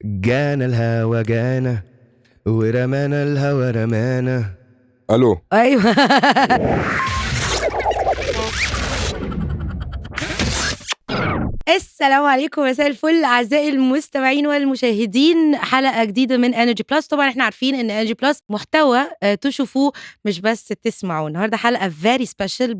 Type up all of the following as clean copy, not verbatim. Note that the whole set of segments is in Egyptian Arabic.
جانا الهوى جانا ورمانا الهوى رمانا. الو. ايوه. السلام عليكم، مساء الفل اعزائي المستمعين والمشاهدين، حلقة جديدة من Energy Plus. طبعا احنا عارفين ان Energy Plus محتوى تشوفوه مش بس تسمعوه. النهارده حلقة very special،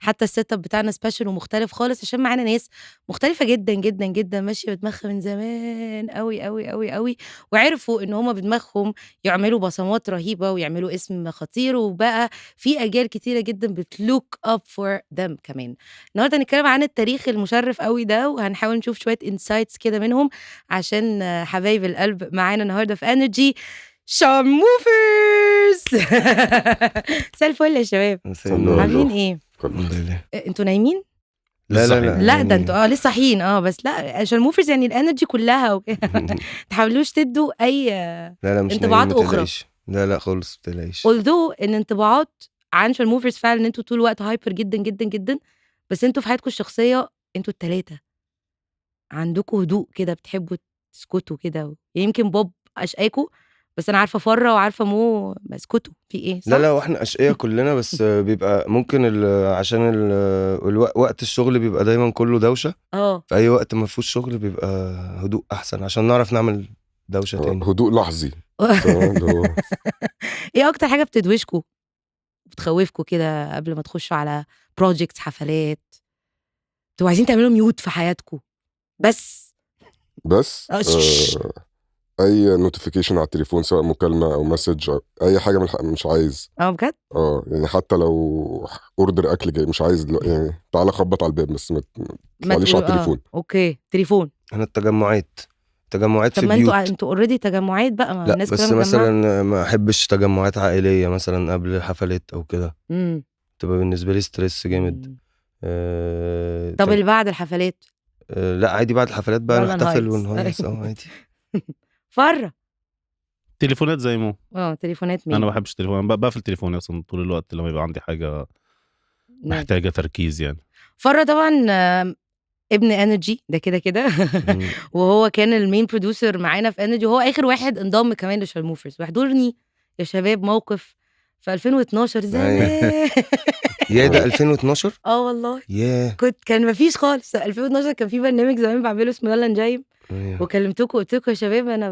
حتى ال setup بتاعنا special ومختلف خالص عشان معانا ناس مختلفة جدا جدا جدا، ماشية بدماغها من زمان قوي قوي قوي قوي، وعرفوا ان هما بدماغهم يعملوا بصمات رهيبة ويعملوا اسم خطير، وبقى في اجيال كتيرة جدا بت look up for them. كمان النهارده هنتكلم عن التاريخ المشرف قوي ده، وهنحاول نشوف شوية insights كده منهم عشان حبايب القلب معانا النهارده في Energy شارموفرز. مساء الفل يا شباب، عاملين ايه؟ الحمد لله. انتوا نايمين؟ لا لا لا لا، ده انتوا لسه صاحيين. بس لا، شارموفرز يعني ال energy كلها وكده. تحاولوش تدوا اي لا لا مش انطباعات اخرى. لا لا خالص، ما تقلقيش. although ان انطباعات عن شارموفرز فعلا ان انتوا طول الوقت hyper جدا جدا جدا، بس انتوا في حياتكم الشخصية انتوا الثلاثة عندكم هدوء كده، بتحبوا تسكتوا كده. يمكن بوب اشقاكوا، بس انا عارفه فره وعارفه مو اسكتوا في ايه، صح؟ لا لا، واحنا اشقياء كلنا، بس بيبقى ممكن عشان وقت الشغل بيبقى دايما كله دوشه. في اي وقت ما فيهوش شغل بيبقى هدوء احسن عشان نعرف نعمل دوشه تاني. هدوء لحظي. ايه اكتر حاجة بتدوشكوا بتخوفكوا كده قبل ما تخشوا على projects، حفلات، انتوا عايزين تعملوا mute في حياتكم؟ بس اي notification على التليفون، سواء مكالمة او message أو اي حاجة، مش عايز. بجد؟ يعني حتى لو order اكل جاي مش عايز دلوقتي، يعني تعالى خبط على الباب بس ما تطلعليش على التليفون. okay، تليفون. انا التجمعات طب في ما بيوت. انتوا already تجمعات بقى، ما لا الناس بس مثلا ما احبش تجمعات عائلية مثلا قبل حفلات او كده، تبقى بالنسبة لي stress جامد. طب اللي بعد الحفلات؟ لا عادي، بعد الحفلات بقى نحتفل ونهيص. عادي. فره تليفونات زي مو. تليفونات مين؟ انا ما بحبش التليفون، بقفل تليفوني اصلا طول الوقت لما يبقى عندي حاجة محتاجه تركيز يعني. فره طبعا ابن Energy ده كده كده، وهو كان ال main producer معانا في Energy، وهو اخر واحد انضم كمان لشارموفرز. واحضرني يا شباب موقف في 2012 زمان. يا ده 2012؟ والله. كان مفيش خالص. 2012 كان في برنامج زمان بعمله اسمه يلا نجايم. وكلمتكم قلت لكم يا شباب انا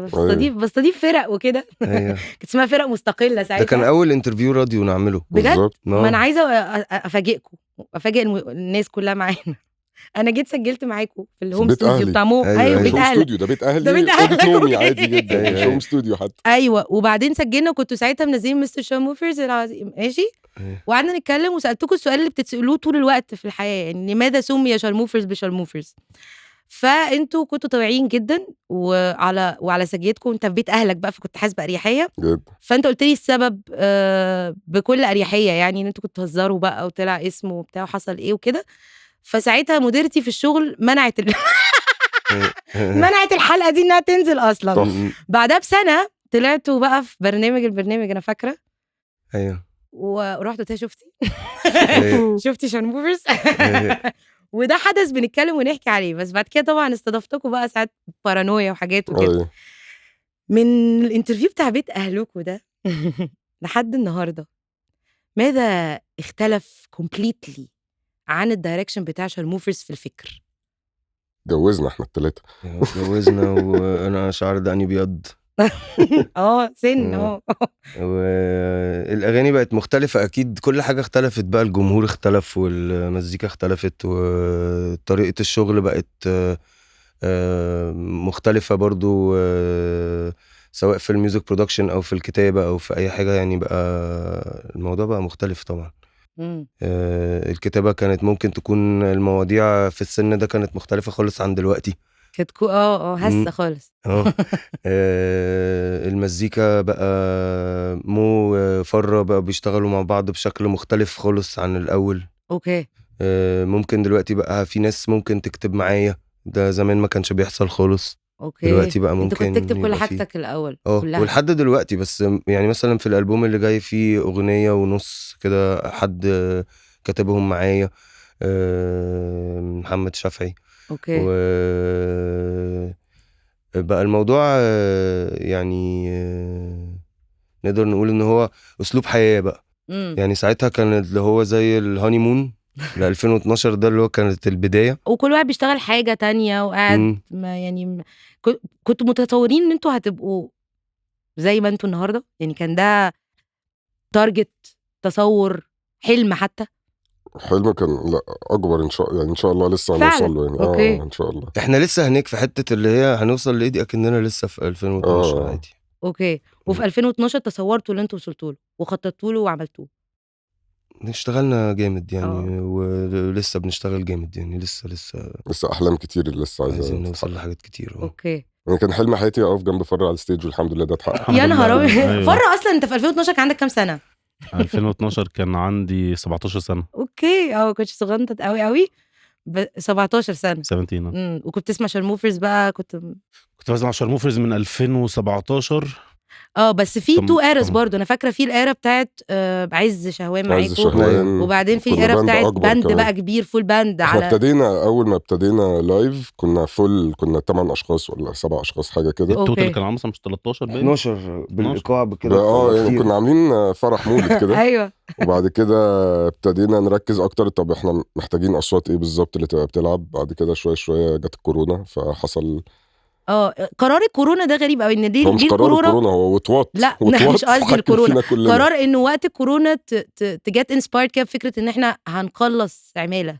بستضيف فرق وكده. كانت اسمها فرق مستقلة ساعتها. ده كان اول interview راديو نعمله بجد. ما انا عايزه افاجئكم، افاجئ الناس كلها معانا. انا جيت سجلت معاكم في ال home studio بتاع مو. ايوه بيت اهلي. ستوديو ده بيت اهلي، اوضة نومي عادي جدا. مش home studio حتى. ايوه، وبعدين سجلنا، وكنتوا ساعتها منزلين مستر شارموفرز العظيم. ماشي. وقعدنا نتكلم وسالتكم السؤال اللي بتتسالوه طول الوقت في الحياة، يعني لماذا سمي شارموفرز بشارموفرز؟ فانتوا كنتوا طبيعيين جدا وعلى سجيتكم. انت في بيت اهلك بقى، فكنت حاسه باريحية. فانت قلت لي السبب بكل اريحية، يعني ان انتوا كنتوا تهزروا بقى وطلع اسمه وبتاع وحصل ايه وكده. فساعتها مديرتي في الشغل منعت منعت الحلقة دي انها تنزل اصلا. بعدها بسنة طلعتوا بقى في البرنامج انا فاكره. ايوه، ورحت قلت لها شفتي شفتي شارموفرز. وده حدث بنتكلم ونحكي عليه. بس بعد كده طبعا استضفتكم بقى ساعات بارانويا وحاجات وكده. من ال interview بتاع بيت اهلكم ده لحد النهارده، ماذا اختلف completely عن ال direction بتاع شارموفرز في الفكر؟ جوزنا احنا الثلاثة. جوزنا، وانا شعر دقني بيض. سن. والاغاني بقت مختلفة اكيد، كل حاجة اختلفت بقى، الجمهور اختلف والمزيكا اختلفت وطريقه الشغل بقت مختلفة برضو، سواء في ال music production او في الكتابة او في اي حاجة يعني. بقى الموضوع بقى مختلف طبعا. الكتابة كانت ممكن تكون المواضيع في السن ده كانت مختلفة خالص عن دلوقتي. كانت هسه خالص. المزيكا بقى مو فره بقى بيشتغلوا مع بعض بشكل مختلف خالص عن الأول. okay. ممكن دلوقتي بقى في ناس ممكن تكتب معايا، ده زمان ما كانش بيحصل خالص. okay. دلوقتي بقى ممكن انت كنت تكتب كل حاجتك الأول كلها. ولحد دلوقتي، بس يعني مثلا في الألبوم اللي جاي فيه 1.5 أغنية كده حد كتبهم معايا، محمد شافعي. okay. و بقى الموضوع يعني نقدر نقول ان هو اسلوب حياة بقى. يعني ساعتها كان اللي هو زي ال honeymoon ل 2012 ده اللي هو كانت البداية، وكل واحد بيشتغل حاجة تانية وقاعد ما يعني كنتوا متصورين ان انتوا هتبقوا زي ما انتوا النهارده؟ يعني كان ده target، تصور، حلم حتى؟ حلم كان لا اكبر ان شاء، يعني ان شاء الله لسه هنوصل له يعني. okay. ان شاء الله احنا لسه هناك في حتة اللي هي هنوصل لايه دي، اكننا لسه في 2012 عادي. okay. وفي 2012 تصورتوا اللي انتوا وصلتوا له وخططتوا له وعملتوه؟ اشتغلنا جامد يعني ولسه بنشتغل جامد يعني، لسه احلام كتير اللي لسه عايزين نوصل لحاجات كتير. okay. يعني كان حلم حياتي اقف جنب فرة على ال stage، والحمد لله ده اتحقق. يا نهار ابيض. فرة اصلا انت في 2012 كان عندك كام سنة؟ 2012 كان عندي 17 سنة. okay. كنت صغنطت قوي قوي. 17 سنة 17. وكنت تسمع شرموفرز بقى؟ كنت بسمع شرموفرز من 2017. بس في two eras برضو انا فاكره، في ال era بتاعت عز شهوان معاكم، وبعدين في ال era بتاعت band بقى كبير full band. على ابتدينا اول ما ابتدينا live كنا full، كنا 8 اشخاص ولا 7 اشخاص حاجة كده. ال total كان عامل مش 13 باين 12 بالايقاع بكده. يعني كنا عاملين فرح مولد كده. ايوه. وبعد كده ابتدينا نركز اكتر، طب احنا محتاجين اصوات ايه بالظبط اللي تبقى بتلعب. بعد كده شوية شوية جت الكورونا، فحصل قرار الكورونا ده غريب قوي. ان ليه مش قرار الكورونا، هو وطواط. لا مش قصدي الكورونا، قرار انه وقت الكورونا ت get inspired كده فكرة ان احنا هنخلص عماله.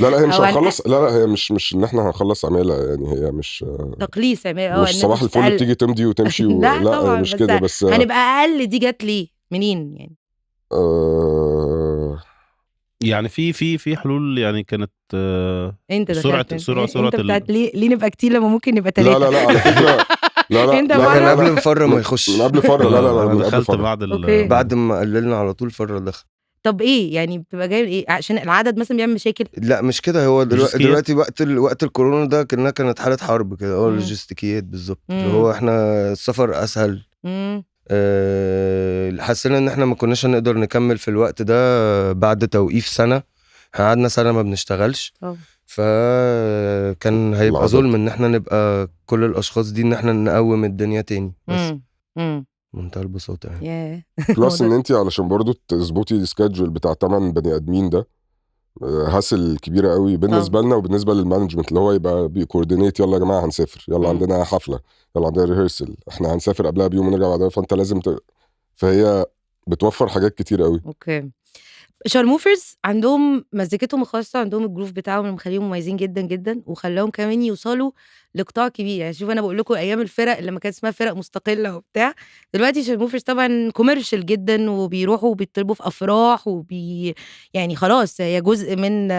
لا هي مش هنخلص، لا هي مش ان احنا هنخلص عماله يعني، هي مش تقليص عماله. مش صباح الفل بتيجي تمضي وتمشي لا مش كده، بس هنبقى اقل. دي جت ليه منين يعني؟ يعني في حلول يعني كانت انت سرعة سرعة سرعة انت بتاعت ليه نبقى كتير لما ممكن نبقى 3؟ لا لا على فكرة لا انت لا قبل فرة ما يخش، من قبل فرة. لا انا دخلت بعد بعد ما قللنا على طول فرة دخل. طب ايه يعني بتبقى جاي ايه عشان العدد مثلا بيعمل مشاكل؟ لا مش كده، هو دلوقتي وقت الكورونا ده كانت حاله حرب كده. لوجستيكيات بالظبط، اللي هو احنا السفر اسهل. حسينا ان احنا ما كناش هنقدر نكمل في الوقت ده بعد توقيف سنة، قعدنا سنة ما بنشتغلش. فكان هيبقى ظلم ان احنا نبقى كل الاشخاص دي ان احنا نقوم الدنيا تاني، بس منتهى البساطة يعني. plus ان انت علشان برضو تظبطي ال schedule بتاع 8 بني ادمين ده hassle كبيرة قوي بالنسبة لنا وبالنسبة لل management، اللي هو يبقى بي coordinate، يلا يا جماعة هنسافر، يلا عندنا حفلة، يلا عندنا rehearsal، احنا هنسافر قبلها بيوم ونرجع بعدها، فانت لازم فهي بتوفر حاجات كتير قوي. okay. شارموفرز عندهم مزيكتهم الخاصة، عندهم ال groove بتاعهم اللي مخليهم مميزين جدا جدا، وخلاهم كمان يوصلوا لقطاع كبير. يعني شوف انا بقول لكم ايام الفرق لما كانت اسمها فرق مستقلة وبتاع، دلوقتي شارموفرز طبعا commercial جدا، وبيروحوا وبيطلبوا في افراح يعني خلاص هي جزء من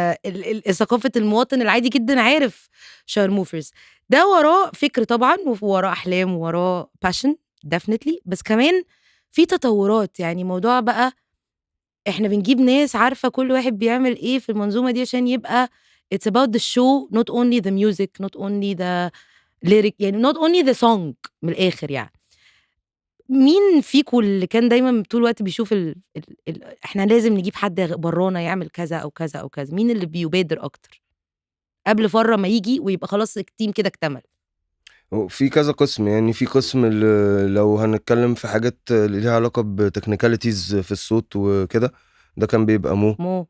ثقافة المواطن العادي جدا، عارف شارموفرز. ده وراه فكر طبعا، ووراه احلام، ووراه passion definitely، بس كمان في تطورات. يعني موضوع بقى احنا بنجيب ناس عارفة كل واحد بيعمل ايه في المنظومة دي عشان يبقى it's about the show, not only the music, not only the lyric, يعني not only the song من الآخر. يعني مين فيكم اللي كان دايما طول الوقت بيشوف احنا لازم نجيب حد برانا يعمل كذا او كذا او كذا؟ مين اللي بيبادر اكتر قبل فرة ما يجي ويبقى خلاص ال team كده اكتمل؟ في كذا قسم يعني. في قسم لو هنتكلم في حاجات اللي ليها علاقة ب technicalities في الصوت وكده، ده كان بيبقى مو.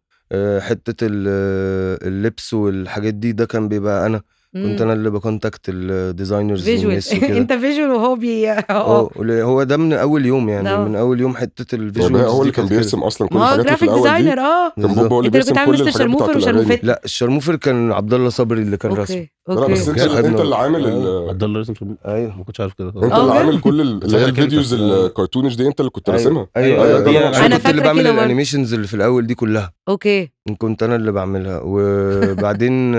حتة اللبس والحاجات دي، ده كان بيبقى أنا. كنت أنا اللي ب contact ال designers والناس وكده. أنت visual وهو هو ده من أول يوم يعني. من أول يوم حتة ال visual هو اللي كان بيرسم أصلا كل الحاجات في الأول دي. كان بوب هو اللي بيرسم كل الحاجات بتاعت الأغاني. لا الشرموفر كان عبد الله صبري اللي كان رسم. لا بس انت اللي عامل عبد الله رسم. ايوه ما كنتش عارف كده. انت اللي عامل كل اللي هي ال videos ال cartoonish دي، انت اللي كنت راسمها. ايوه انا كنت اللي بعمل ال animations اللي في الاول دي كلها. okay كنت انا اللي بعملها. وبعدين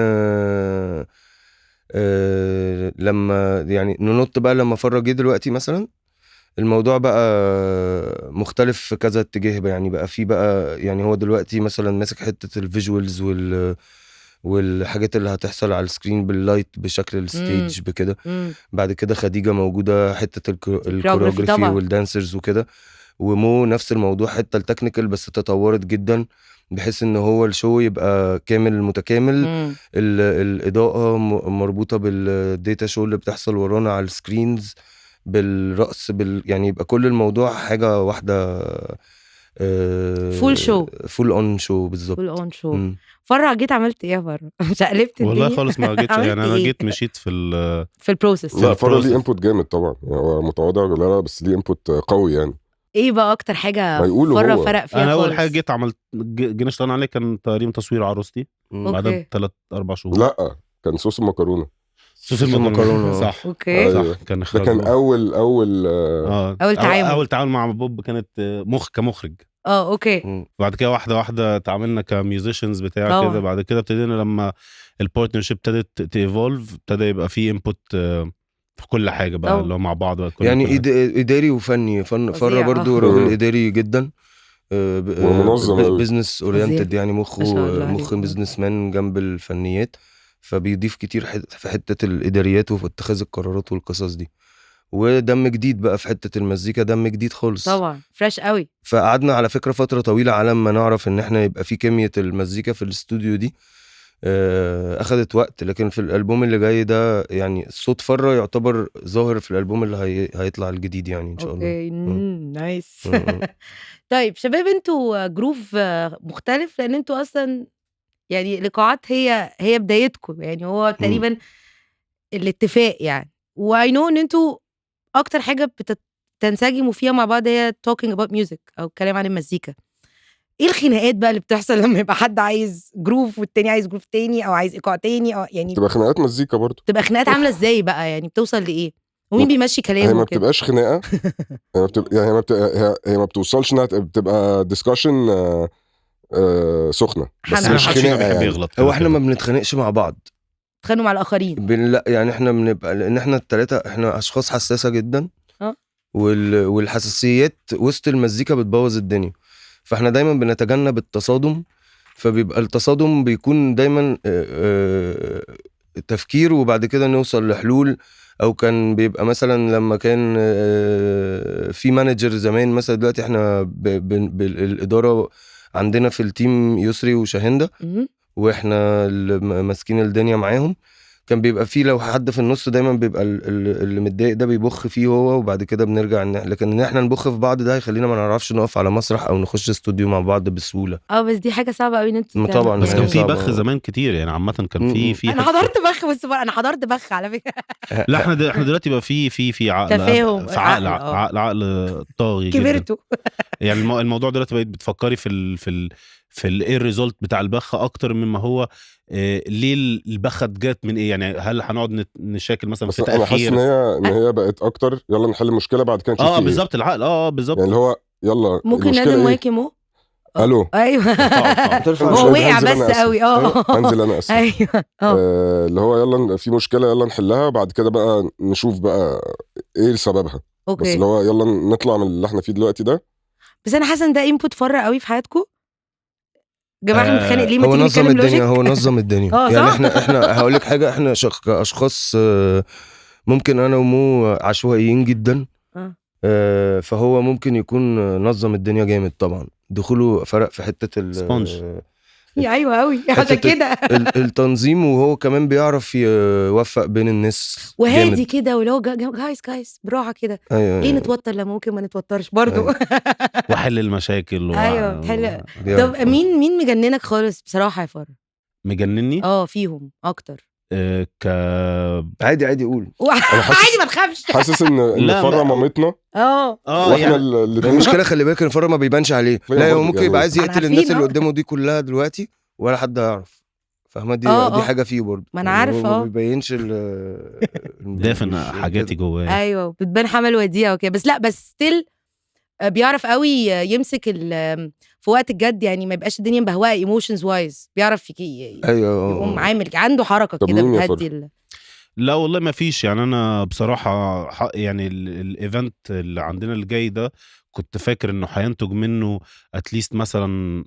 لما يعني ننط بقى لما فرج جه دلوقتي مثلا، الموضوع بقى مختلف في كذا اتجاه بقى. يعني بقى في بقى يعني هو دلوقتي مثلا ماسك حتة ال visuals والحاجات اللي هتحصل على ال screen بال light بشكل ال stage بكده. بعد كده خديجة موجودة حتة ال choreography وال dancers وكده، ومو نفس الموضوع حتة ال technical بس تطورت جدا. بحيث ان هو ال show يبقى كامل متكامل. الاضاءة مربوطة بال data show اللي بتحصل ورانا على ال screens، بالرقص، يعني يبقى كل الموضوع حاجة واحدة، full show. full on show بالظبط. full on show. فرع جيت عملت ايه يا فرع؟ شقلبت الدنيا والله خالص ما جيتش عملت يعني انا إيه؟ جيت مشيت في في ال process. لا فرع ليه ال process. input جامد طبعا، يعني هو متواضع ولا لا، بس ليه input قوي يعني. ايه بقى اكتر حاجة ما يقولوا فرع هو. فرق فيها انا اول خالص؟ حاجة جيت عملت جينا اشتغلنا عليه كان تقريبا تصوير عروستي. بعدها 3-4 شهور. لا كان صوص المكرونه. صوص المكرونه صح. okay. أيوة. صح كان ده اخراج كان بوب. اول أول تعامل. اول تعامل مع بوب كانت كمخرج. okay. بعد كده واحدة واحدة اتعاملنا ك musicians بتاع طبعا. كده. بعد كده ابتدينا لما ال partnership ابتدت ت evolve، ابتدى يبقى في input في كل حاجة بقى طبعا. اللي هو مع بعض بقى كل يعني كل حاجة. اداري وفني. فظيع. فرع برضو راجل اداري جدا، ومنظم أوي. business oriented يعني، مخه ما شاء الله عليك. مخ businessman جنب الفنيات، فبيضيف كتير في حتة الاداريات وفي اتخاذ القرارات والقصص دي. ودم جديد بقى في حتة المزيكا، دم جديد خالص طبعا، fresh قوي. فقعدنا على فكرة فترة طويلة على ما نعرف ان احنا يبقى في كمية المزيكا في الاستوديو دي، اخدت وقت. لكن في الالبوم اللي جاي ده يعني الصوت فرة يعتبر ظاهر في الالبوم اللي هيطلع الجديد يعني ان شاء الله. okay nice. طيب شباب، انتوا groove مختلف، لان انتوا اصلا يعني لقاءات هي بدايتكم يعني، هو تقريبا الاتفاق يعني. و I know ان انتوا اكتر حاجة بتنسجموا فيها مع بعض هي talking about music او الكلام عن المزيكا. ايه الخناقات بقى اللي بتحصل لما يبقى حد عايز groove والتاني عايز groove تاني او عايز ايقاع تاني، او يعني تبقى خناقات مزيكا برضو؟ بتبقى خناقات عامله ازاي بقى يعني؟ بتوصل لايه ومين بيمشي كلامه هي ما وكده؟ بتبقاش خناقه. هي ما بتبقى يعني هي ما بتوصلش انها بتبقى discussion سخنة، بس حمل. مش حد فينا خناقه بيحب يعني. يغلط هو كده احنا كده. ما بنتخانقش مع بعض، تتخانقوا مع الاخرين. لا يعني احنا بنبقى، لان احنا الثلاثة احنا اشخاص حساسة جدا، والحساسيات وسط المزيكا بتبوظ الدنيا، فاحنا دايما بنتجنب التصادم. فبيبقى التصادم بيكون دايما تفكير، وبعد كده نوصل لحلول. او كان بيبقى مثلا لما كان في manager زمان مثلا، دلوقتي احنا بالادارة عندنا في ال team يسري وشاهندة، واحنا اللي ماسكين الدنيا معاهم. كان بيبقى فيه لو حد في النص دايما بيبقى اللي متضايق ده بيبخ فيه هو، وبعد كده بنرجع لكن ان احنا نبخ في بعض ده هيخلينا ما نعرفش نقف على مسرح او نخش استوديو مع بعض بسهولة. بس دي حاجة صعبة قوي ان انتوا ما طبعا بس يعني كان في صعبة. بخ زمان كتير يعني، عامة كان في انا حضرت بخ، بس انا حضرت بخ على فكرة. لا احنا دلوقتي بقى في عقل، تفاهم، في عقل عقل طاغي جدا. كبرتوا يعني الموضوع دلوقتي بقيت بتفكري في ال في ال في الايه ال result بتاع البخ اكتر مما هو ليه البخه جت من ايه يعني. هل هنقعد نشاكل مثلا في بس انا حاسس تاخير؟ ان هي بقت اكتر يلا نحل المشكلة بعد كده نشوف. بالظبط العقل بالظبط يعني اللي هو يلا ممكن نادي مايك مو الو ايوه هو وقع بس قوي. انزل انا اسف. ايوه اللي هو يلا في مشكلة يلا نحلها، وبعد كده بقى نشوف بقى ايه سببها. okay. بس اللي هو يلا نطلع من اللي احنا فيه دلوقتي ده. بس انا حاسه ان ده input فرق قوي في حياتكم جماعة. احنا بنتخانق ليه؟ ما هو تيجي نظم نتكلم الدنيا، logic. هو نظم الدنيا. يعني احنا هقول لك حاجة، احنا كاشخاص ممكن انا ومو عشوائيين جدا، فهو ممكن يكون نظم الدنيا جامد. طبعا دخوله فرق في حتة sponge. ايوه قوي عشان كده التنظيم، وهو كمان بيعرف يوفق بين الناس وهادي كده، ولو guys guys براحة كده. أيوة. ايه نتوتر لما ممكن ما نتوترش برضو. أيوة. وحل المشاكل ايوه تحل. طب مين مجننك خالص بصراحة يا فرح؟ مجنني فيهم اكتر عادي قول. عادي ما تخافش. حاسس ان فرة مامتنا. واحنا يعني المشكلة خلي بالك ان فرة ما بيبانش عليه. لا هو ممكن يبقى عايز يقتل الناس اللي قدامه دي كلها دلوقتي ولا حد هيعرف، فاهمه؟ دي دي حاجة فيه برضه. ما انا عارفه، ما بيبينش دافن حاجاتي جواه. ايوه بتبان حمل وديعة وكده، بس لا بس still بيعرف قوي يمسك في وقت الجد يعني، ما يبقاش الدنيا مبهوقه emotions wise، بيعرف ايوه يقوم عامل عنده حركة كده بتهدي. لا والله ما فيش يعني. انا بصراحة يعني ال event اللي عندنا الجاي ده كنت فاكر انه هينتج منه at least مثلا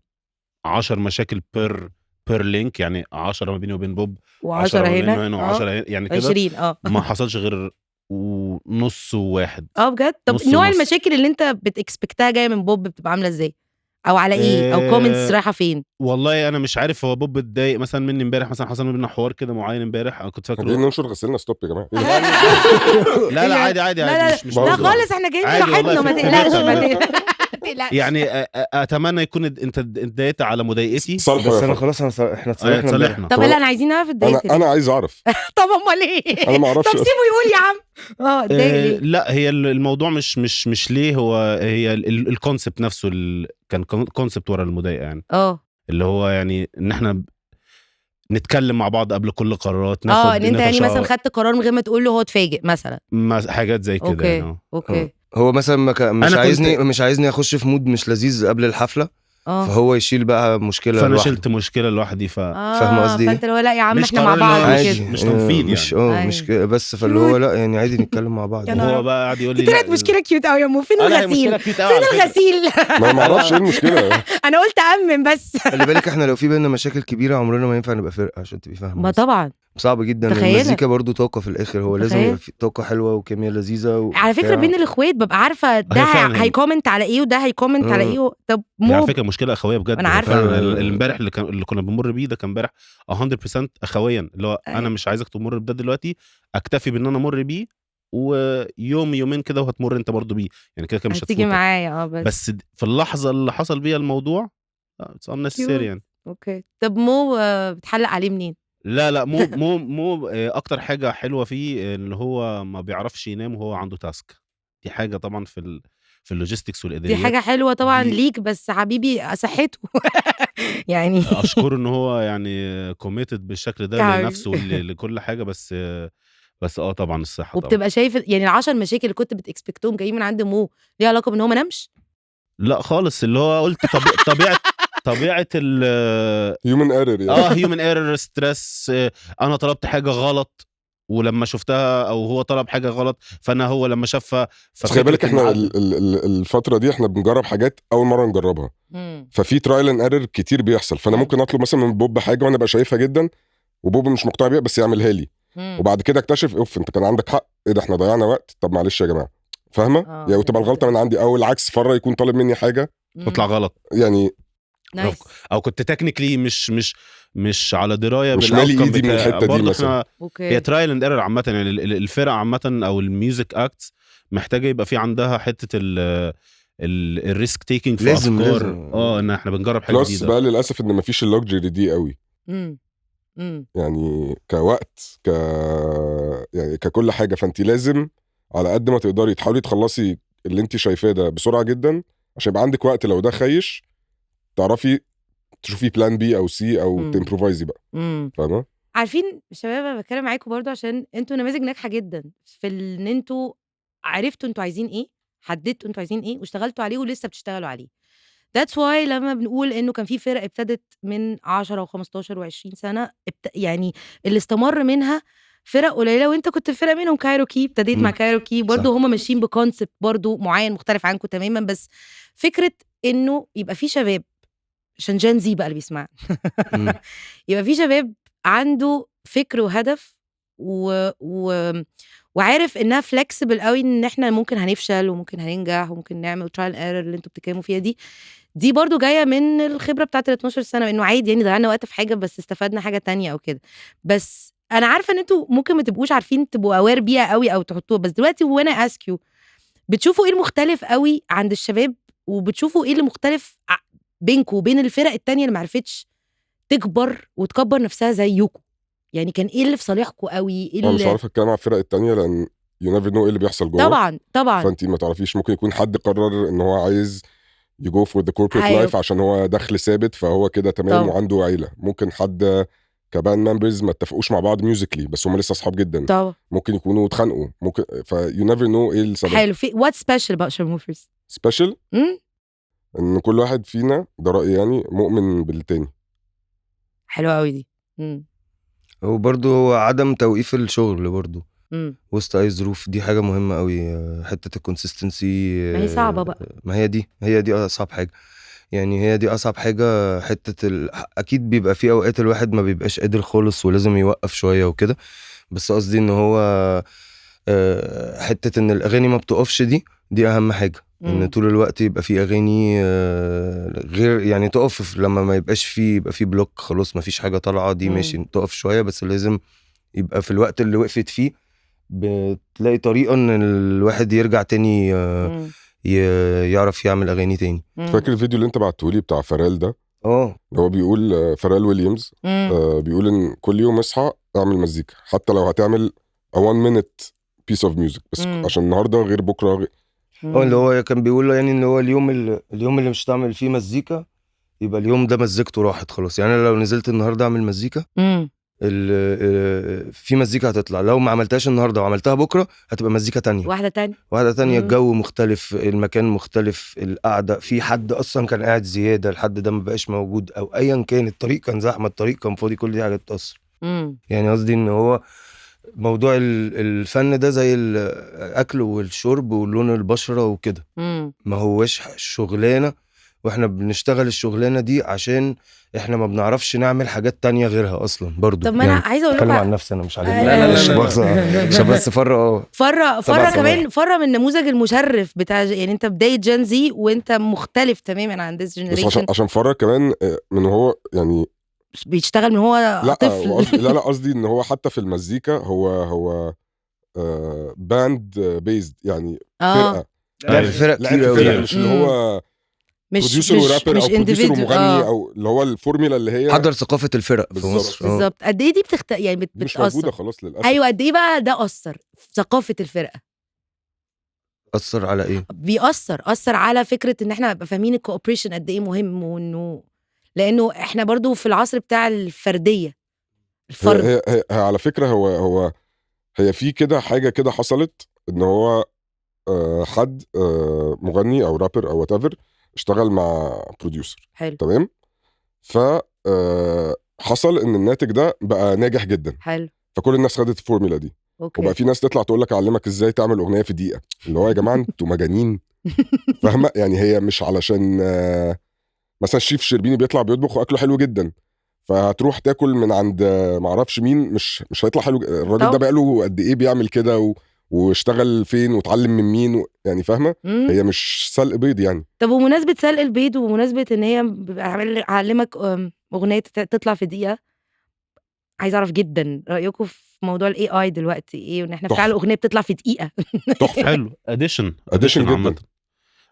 10 مشاكل per link، يعني 10 ما بيني وبين بوب، و10 هنا، و10 يعني كده 20. ما حصلش غير ونص وواحد. بجد؟ طب نوع المشاكل اللي انت بت expect ها جاية من بوب بتبقى عامله ازاي؟ او على ايه، او comments رايحة فين؟ والله انا مش عارف، هو بوب اتضايق مثلا مني امبارح، مثلا حصل بينا حوار كده معين امبارح، انا كنت فاكره ننشر غسيلنا. stop يا جماعة. لا لا عادي عادي عادي، مش لا خالص، احنا جايين براحتنا، ما تقلقش ما تقلقش. يعني اتمنى يكون انت اتضايقت على مضايقتي، بس انا خلاص احنا اتصالحنا. طب لا انا عايزين نعرف اتضايقت. انا عايز اعرف. طب امال ايه؟ انا ما اعرفش. طب سيبه يقول يا عم. اتضايق ليه؟ لا هي الموضوع مش ليه، هو هي ال concept نفسه كان concept ورا المضايقه يعني. اللي هو يعني ان احنا نتكلم مع بعض قبل كل قرارات ناخد، ان انت يعني مثلا خدت قرار من غير ما تقول له، هو اتفاجئ مثلا، حاجات زي كده يعني. okay. هو مثلا مش عايزني اخش في mood مش لذيذ قبل الحفلة، فهو يشيل بقى مشكلة، فانا شلت مشكلة لوحدي. فاهم قصدي؟ فانت لو لا يا عم احنا مع بعض كده، مش تنفيذ يعني، مش مش بس، فاللي هو لا يعني عادي نتكلم مع بعض. هو بقى قاعد يقول لي طلعت مشكلة cute قوي يا مو، فين الغسيل؟ فين الغسيل؟ ما اعرفش ايه المشكلة. انا قلت امن بس. خلي بالك احنا لو في بينا مشاكل كبيرة عمرنا ما ينفع نبقى فرقه، عشان تبقي فاهمه. ما طبعا صعب جدا. المزيكا برضو طاقة في الاخر، هو لازم يبقى في طاقة حلوة وكيمياء لذيذة على فكرة بين الاخوات ببقى عارفه ده هي comment على ايه وده هي comment على ايه. طب مو على فكرة مشكلة اخويه بجد. انا عارفه امبارح اللي كنا بنمر بيه ده كان امبارح 100% اخويا، اللي هو انا مش عايزك تمر بده دلوقتي، اكتفي بان انا امر بيه، ويوم يومين كده وهتمر انت برضو بيه، يعني كده كده مش هتيجي معايا. بس في اللحظة اللي حصل بيها الموضوع it's unnecessary يعني. okay. طب مو بتحلق عليه منين؟ لا لا مو مو مو اكتر حاجة حلوة فيه اللي هو ما بيعرفش ينام وهو عنده task. دي حاجة طبعا في ال logistics والاداريات، دي حاجة حلوة طبعا ليك، بس حبيبي صحته يعني اشكره ان هو يعني committed بالشكل ده لنفسه ولكل حاجة، بس طبعا الصحة. وبتبقى طبعا شايف يعني 10 مشاكل اللي كنت بت expect هم جايين من عند مو ليه علاقة بان هو ما نامش؟ لا خالص، اللي هو قلت طبيعة ال human error يعني. human error، stress، انا طلبت حاجة غلط ولما شفتها، او هو طلب حاجة غلط فانا هو لما شافها. خلي بالك احنا الفترة دي احنا بنجرب حاجات اول مرة نجربها، ففي trial and error كتير بيحصل. فانا ممكن اطلب مثلا من بوب حاجة وانا بقى شايفها جدا وبوب مش مقتنع بيها بس يعملها لي، وبعد كده اكتشف اوف انت كان عندك حق، ايه ده احنا ضيعنا وقت، طب معلش يا جماعة، فاهمه؟ يعني وتبقى الغلطة من عندي، او العكس فرة يكون طالب مني حاجة تطلع غلط يعني، او كنت technically مش على دراية، مش مالي ايدي من الحتة دي مثلا. هي trial and error عامة يعني. الفرق عامة او ال music acts محتاجه يبقى في عندها حتة ال risk taking في لازم افكار. لازم. ان احنا بنجرب حاجة جديدة. بس بقى للاسف ان مفيش ال luxury دي قوي. يعني كوقت يعني ككل حاجة، فانت لازم على قد ما تقدري تحاولي تخلصي اللي انت شايفاه ده بسرعة جدا عشان يبقى عندك وقت لو ده خيش تعرفي تشوفي plan B او C او ت improvise ي بقى. فاهمه؟ عارفين شباب انا بتكلم معاكم برضو عشان انتوا نماذج ناجحة جدا في ان انتوا عرفتوا انتوا عايزين ايه، حددتوا انتوا عايزين ايه واشتغلتوا عليه ولسه بتشتغلوا عليه. That's why لما بنقول انه كان في فرق ابتدت من 10 و15 و20 سنة، يعني اللي استمر منها فرق قليله، وانت كنت فرقه منهم. كايروكي ابتديت مع كايروكي برضو، هم ماشيين ب concept برضو معين مختلف عنكم تماما، بس فكرة انه يبقى في شباب، عشان Gen Z بقى اللي بيسمع، يبقى في شباب عنده فكر وهدف وعارف انها flexible قوي، ان احنا ممكن هنفشل وممكن هننجح وممكن نعمل trial error اللي انتوا بتتكلموا فيها دي. دي برضو جاية من الخبرة بتاعت ال 12 سنة، انه عادي يعني ضيعنا وقت في حاجة بس استفدنا حاجة تانية او كده. بس انا عارفه ان انتوا ممكن ما تبقوش عارفين تبقوا aware بيها قوي او تحطوها، بس دلوقتي وانا ask you، بتشوفوا ايه المختلف قوي عند الشباب، وبتشوفوا ايه اللي مختلف بينكم وبين الفرق التانية اللي معرفتش تكبر وتكبر نفسها زيكم؟ يعني كان ايه اللي في صالحكم قوي؟ ايه اللي مش عارف اتكلم على الفرق التانية لان you never know ايه اللي بيحصل جوه. طبعا طبعا، فانت ما تعرفيش، ممكن يكون حد قرر ان هو عايز ي go for the corporate life عشان هو دخل ثابت فهو كده تمام وعنده عيله. ممكن حد ك band members ما اتفقوش مع بعض musically بس هم لسه اصحاب جدا. طبعا ممكن يكونوا اتخانقوا، ممكن ف you never know ايه السبب. حلو. في what special about شارموفرز؟ special ان كل واحد فينا، ده رايي يعني، مؤمن بالتاني. حلوة قوي دي. وبرضه هو عدم توقيف الشغل برضه وسط اي ظروف، دي حاجة مهمة قوي. حتة ال consistency ما هي صعبة بقى، ما هي دي اصعب حاجة يعني، هي دي اصعب حاجة. حتة اكيد بيبقى في اوقات الواحد ما بيبقاش قادر خالص ولازم يوقف شوية وكده، بس قصدي ان هو حتة ان الاغاني ما بتقفش، دي اهم حاجة. ان طول الوقت يبقى في اغاني غير يعني تقف لما ما يبقاش فيه، يبقى فيه block خلاص ما فيش حاجة طالعه دي ماشي تقف شوية، بس لازم يبقى في الوقت اللي وقفت فيه بتلاقي طريقه ان الواحد يرجع تاني يعرف يعمل اغاني تاني. فاكر الفيديو اللي انت بعته لي بتاع فرال ده؟ هو بيقول فرال ويليامز بيقول ان كل يوم اصحى اعمل مزيكا، حتى لو هتعمل 1 minute piece of music بس عشان النهارده غير بكره غير. اللي هو كان بيقول له يعني ان هو اليوم اللي مش هتعمل فيه مزيكا يبقى اليوم ده مزيكته راحت خلاص. يعني انا لو نزلت النهارده اعمل مزيكا في مزيكا هتطلع، لو ما عملتهاش النهارده وعملتها بكره هتبقى مزيكا تانية، واحدة تانية. الجو مختلف، المكان مختلف، القعدة في حد اصلا كان قاعد زيادة، الحد ده ما بقاش موجود، او ايا كان، الطريق كان زحمة، الطريق كان فاضي، كل دي حاجات بتاثر. يعني قصدي ان هو موضوع الفن ده زي الاكل والشرب ولون البشرة وكده، ما هوش شغلانة، واحنا بنشتغل الشغلانة دي عشان احنا ما بنعرفش نعمل حاجات تانية غيرها اصلا برضو. طب ما انا عايزه اقول لكم عن نفسي انا مش عليك، لا عشان بس فرة فرة كمان، فرة من النموذج المشرف بتاع يعني انت بداية Gen Z وانت مختلف تماما عن this generation. عشان فرة كمان من هو يعني بيشتغل من هو طفل. لا قصدي ان هو حتى في المزيكا هو band based يعني فرقه، فرق كتير قوي، مش اللي هو producer و rapper او producer ومغني او اللي هو الفورميلا اللي هي حضر ثقافة الفرق في مصر. بالظبط. قد ايه دي يعني بتاثر، مش موجودة خلاص للاسف. ايوه قد ايه بقى ده اثر في ثقافة الفرقة؟ اثر على ايه؟ بيأثر اثر على فكرة ان احنا نبقى فاهمين ال cooperation قد ايه مهم، وانه لانه احنا برضو في العصر بتاع الفردية، الفرد. هي على فكرة هو هي في كده حاجة كده حصلت ان هو حد مغني او رابر او whatever اشتغل مع producer. حلو. تمام. ف حصل ان الناتج ده بقى ناجح جدا. حلو. فكل الناس خدت الفورمولا دي. okay. وبقى في ناس تطلع تقول لك اعلمك ازاي تعمل اغنية في دقيقة، اللي هو يا جماعة انتوا مجانين. فاهمه يعني؟ هي مش علشان مثلا الشيف شربيني بيطلع بيطبخ واكله حلو جدا، فهتروح تاكل من عند معرفش مين مش هيطلع حلو. الراجل ده بقاله قد ايه بيعمل كده واشتغل فين واتعلم من مين يعني فاهمه؟ هي مش سلق بيض يعني. طب ومناسبة سلق البيض ومناسبة ان هي علمك اغنية تطلع في دقيقة، عايز اعرف جدا رايكم في موضوع ال AI دلوقتي ايه، وان احنا فعلا اغنية بتطلع في دقيقة. تحفة. حلو. addition جدا.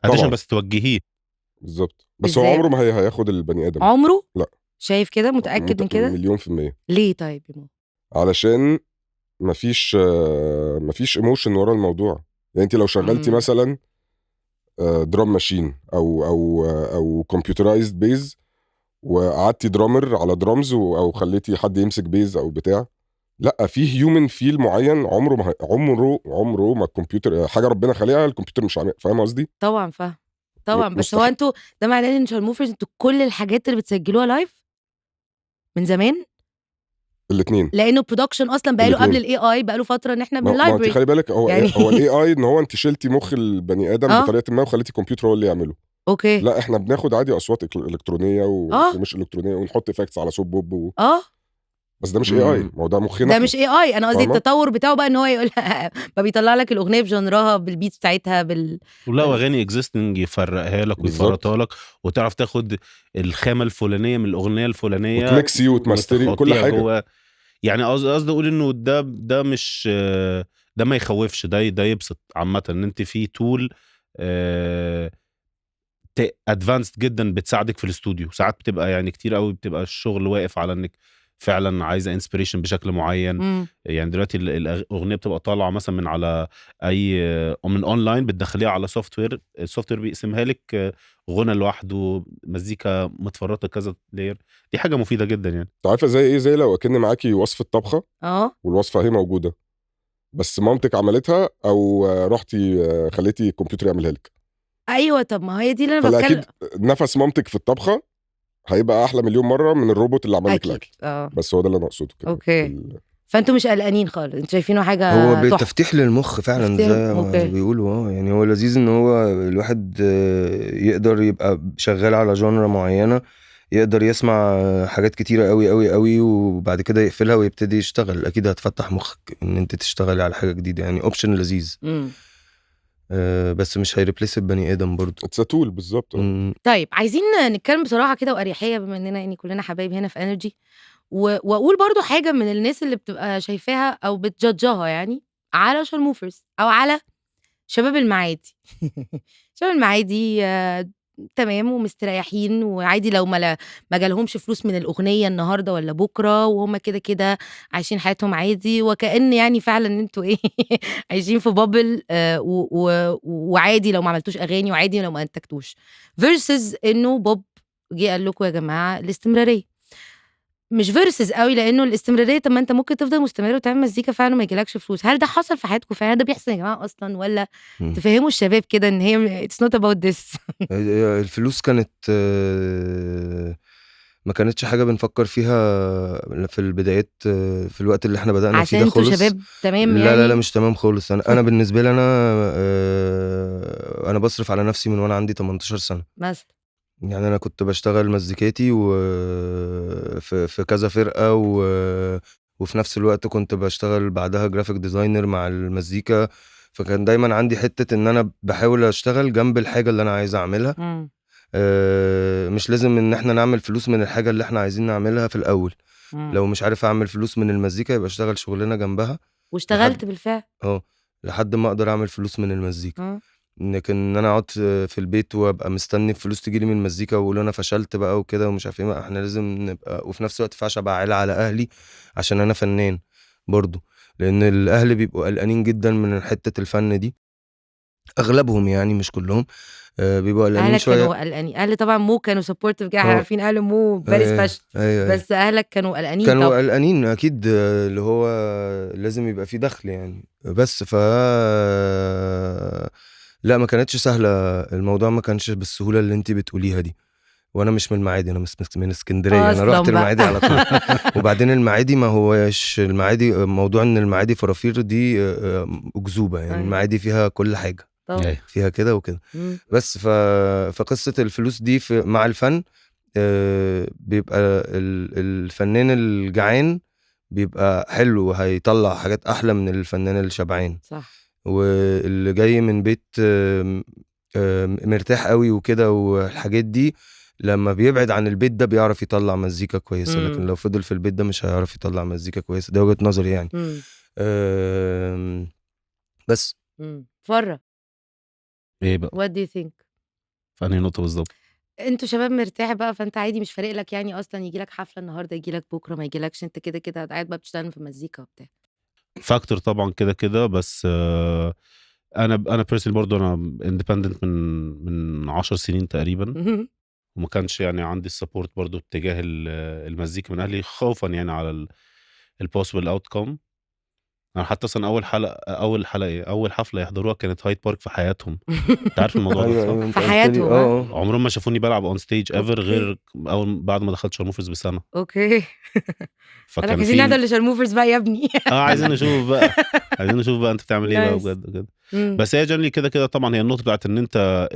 addition بس توجهيه بالظبط. بس هو عمره ما هياخد البني ادم عمره. لا شايف كده؟ متاكد من كده؟ 100%. ليه طيب يا مو؟ علشان مفيش emotion ورا الموضوع. يعني انت لو شغلتي مثلا drum machine او او او computerized bass وقعدتي drummer على درامز او خليتي حد يمسك bass او بتاع، لا في human feel معين عمره ما عمره عمره ما الكمبيوتر، حاجة ربنا خلقها الكمبيوتر مش عامل. فاهم قصدي؟ طبعا فاهم طبعا. بس هو انتوا ده معناه ان شارموفرز انتوا كل الحاجات اللي بتسجلوها live من زمان؟ الاثنين، لانه production اصلا بقاله قبل ال AI بقاله فترة ان احنا بال library. خلي بالك هو يعني هو ال AI ان هو انت شلتي مخ البني ادم بطريقة ما وخليتي الكمبيوتر هو اللي يعمله. okay. لا احنا بناخد عادي اصوات الكترونية ومش الكترونية ونحط effects على صوت بوب بس ده مش AI، ما هو ده مخنا، ده مش AI. انا قصدي التطور بتاعه بقى ان هو يقول ما بيطلع لك الاغنية ب genre ها بال beat بتاعتها ولو اغاني existing يفرقها لك ويفرطها لك وتعرف تاخد الخامة الفلانية من الاغنية الفلانية وتمكسي وتماستري وكل حاجة. يعني قصدي اقول انه ده مش ده ما يخوفش، ده يبسط عامة ان انت في tool advanced جدا بتساعدك في الاستوديو. ساعات بتبقى يعني كتير قوي بتبقى الشغل واقف على انك فعلا عايزه inspiration بشكل معين. يعني دلوقتي الاغنية بتبقى طالعه مثلا من على اي من اونلاين، بتدخليها على software، ال software بيقسمها لك غنى لوحده، مزيكا متفرطه كذا layer. دي حاجة مفيدة جدا يعني. انت عارفه زي ايه؟ زي لو اكن معاكي وصفه طبخه والوصفه هي موجودة بس مامتك عملتها او رحتي خليتي الكمبيوتر يعملها لك. ايوه طب ما هي دي اللي انا بتكلم. نفس مامتك في الطبخة هيبقى احلى مليون مرة من الروبوت اللي عمل لك الاكل. بس هو ده اللي انا اقصده كده. okay. فانتوا مش قلقانين خالص، انتوا شايفينه حاجة هو بتفتيح للمخ فعلا زي ما بيقولوا. يعني هو لذيذ ان هو الواحد يقدر يبقى شغال على genre معينة، يقدر يسمع حاجات كتيرة قوي قوي قوي وبعد كده يقفلها ويبتدي يشتغل. اكيد هتفتح مخك ان انت تشتغلي على حاجة جديدة، يعني option لذيذ. بس مش هي replace البني ادم برضو. it's tool بالظبط. طيب عايزين نتكلم بصراحة كده واريحيه، بما اننا يعني كلنا حبايب هنا في انرجي، واقول برضو حاجة من الناس اللي بتبقى شايفاها او بت judge ها يعني على شرموفرز او على شباب المعادي. شباب المعادي تمام ومستريحين، وعادي لو ما جالهمش فلوس من الاغنية النهارده ولا بكره، وهم كده كده عايشين حياتهم عادي، وكأن يعني فعلا انتوا ايه عايشين في bubble، وعادي لو ما عملتوش اغاني، وعادي لو ما انتجتوش، versus انه بوب جه قال لكم يا جماعة الاستمرارية مش versus قوي، لانه الاستمرارية طب ما انت ممكن تفضل مستمر وتعمل مزيكا فعلا وما يجيلكش فلوس. هل ده حصل في حياتكم فعلا؟ ده بيحصل يا جماعة اصلا، ولا تفهموا الشباب كده ان هي it's not about this؟ الفلوس كانت ما كانتش حاجة بنفكر فيها في البدايات، في الوقت اللي احنا بدأنا فيه ده خالص. عشان انتوا شباب تمام يعني؟ لا لا لا مش تمام خالص. انا بالنسبة لي انا بصرف على نفسي من وانا عندي 18 سنة مثلا. يعني انا كنت بشتغل مزيكاتي وفي كذا فرقه، وفي نفس الوقت كنت بشتغل بعدها graphic designer مع المزيكا، فكان دايما عندي حتة ان انا بحاول اشتغل جنب الحاجة اللي انا عايز اعملها. مش لازم ان احنا نعمل فلوس من الحاجة اللي احنا عايزين نعملها في الاول. لو مش عارف اعمل فلوس من المزيكا يبقى اشتغل شغلنا جنبها. واشتغلت بالفعل لحد ما اقدر اعمل فلوس من المزيكا. لكن ان انا اقعد في البيت وابقى مستني الفلوس تجيلي من المزيكا واقول انا فشلت بقى وكده ومش عارف ايه، احنا لازم نبقى، وفي نفس الوقت ما ينفعش ابقى عالة على اهلي عشان انا فنان برضو، لان الاهل بيبقوا قلقانين جدا من حتة الفن دي، اغلبهم يعني مش كلهم، بيبقوا قلقانين شوية. اهلك كانوا قلقانين؟ اهلي طبعا مو كانوا supportive، احنا عارفين اهل مو very special. بس اهلك كانوا قلقانين؟ كانوا قلقانين اكيد، اللي هو لازم يبقى في دخل يعني. بس ف لا ما كانتش سهلة الموضوع، ما كانش بالسهولة اللي انت بتقوليها دي. وانا مش من المعادي، انا من اسكندرية، انا رحت المعادي على طول. وبعدين المعادي ما هوش المعادي، موضوع ان المعادي فرافير دي اكذوبه يعني. المعادي فيها كل حاجة، فيها كده وكده. بس فقصة الفلوس دي مع الفن، بيبقى الفنان الجعان بيبقى حلو وهيطلع حاجات احلى من الفنان الشبعان. صح. واللي جاي من بيت مرتاح قوي وكده والحاجات دي، لما بيبعد عن البيت ده بيعرف يطلع مزيكا كويسة. لكن لو فضل في البيت ده مش هيعرف يطلع مزيكا كويسة. ده وجهة نظري يعني. بس فرة ايه بقى؟ What do you think؟ في انهي نقطة بالظبط؟ انتوا شباب مرتاح بقى، فانت عادي مش فارق لك يعني اصلا يجي لك حفلة النهارده يجي لك بكرة ما يجيلكش، انت كده كده قاعد بقى بتشتغل في مزيكا وبتاع. factor طبعا كده كده. بس انا personally برضو انا independent من 10 سنين تقريبا، وما كانش يعني عندي ال support برضو اتجاه المزيكا من اهلي، خوفا يعني على ال possible outcome. انا حتى اصلا اول حفلة يحضروها كانت هايد بارك في حياتهم. انت عارف الموضوع ده صح؟ في حياتهم عمرهم ما شافوني بلعب on stage ever، غير اول بعد ما دخلت شرموفرز بسنة. okay. فكان عايزين نحضر لشرموفرز بقى يا ابني. عايزين نشوف بقى، عايزين نشوف بقى انت بتعمل ايه بقى بجد كده. بس هي generally كده كده طبعا هي النقطة بتاعت ان انت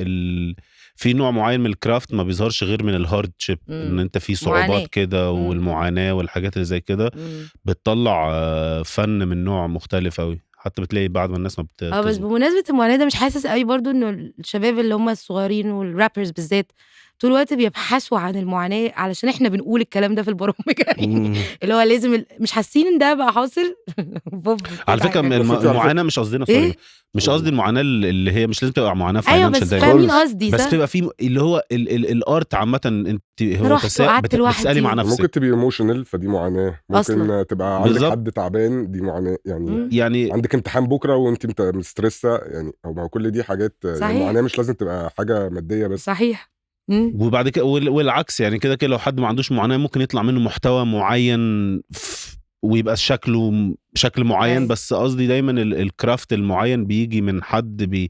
في نوع معين من ال craft ما بيظهرش غير من ال hardship، ان انت في صعوبات كده والمعاناة والحاجات اللي زي كده بتطلع فن من نوع مختلف قوي. حتى بتلاقي بعد ما الناس ما بس بمناسبة المعاناة ده، مش حاسس قوي برضو انه الشباب اللي هم الصغيرين وال rappers بالذات طول الوقت بيبحثوا عن المعاناة؟ علشان احنا بنقول الكلام ده في البرامج يعني اللي هو لازم مش حاسين ان ده بقى حاصل. على فكرة المعاناة مش قصدنا إيه؟ مش قصدي المعاناة اللي هي مش لازم تبقى معاناة financial دايما. فاهمين قصدي؟ بس تبقى في اللي هو ال art عامة، انت هو بتسالي مع نفسك. ممكن تبقي emotional فدي معاناة، ممكن أصلاً تبقى عندك حد تعبان دي معاناة يعني عندك امتحان بكره وانت مسترسه يعني، او ما كل دي حاجات. المعاناة مش لازم تبقى حاجة مادية بس. صحيح. وبعد كده والعكس يعني، كده كده لو حد ما عندوش معاناة ممكن يطلع منه محتوى معين ويبقى شكله شكل معين. بس قصدي دايما ال craft المعين بيجي من حد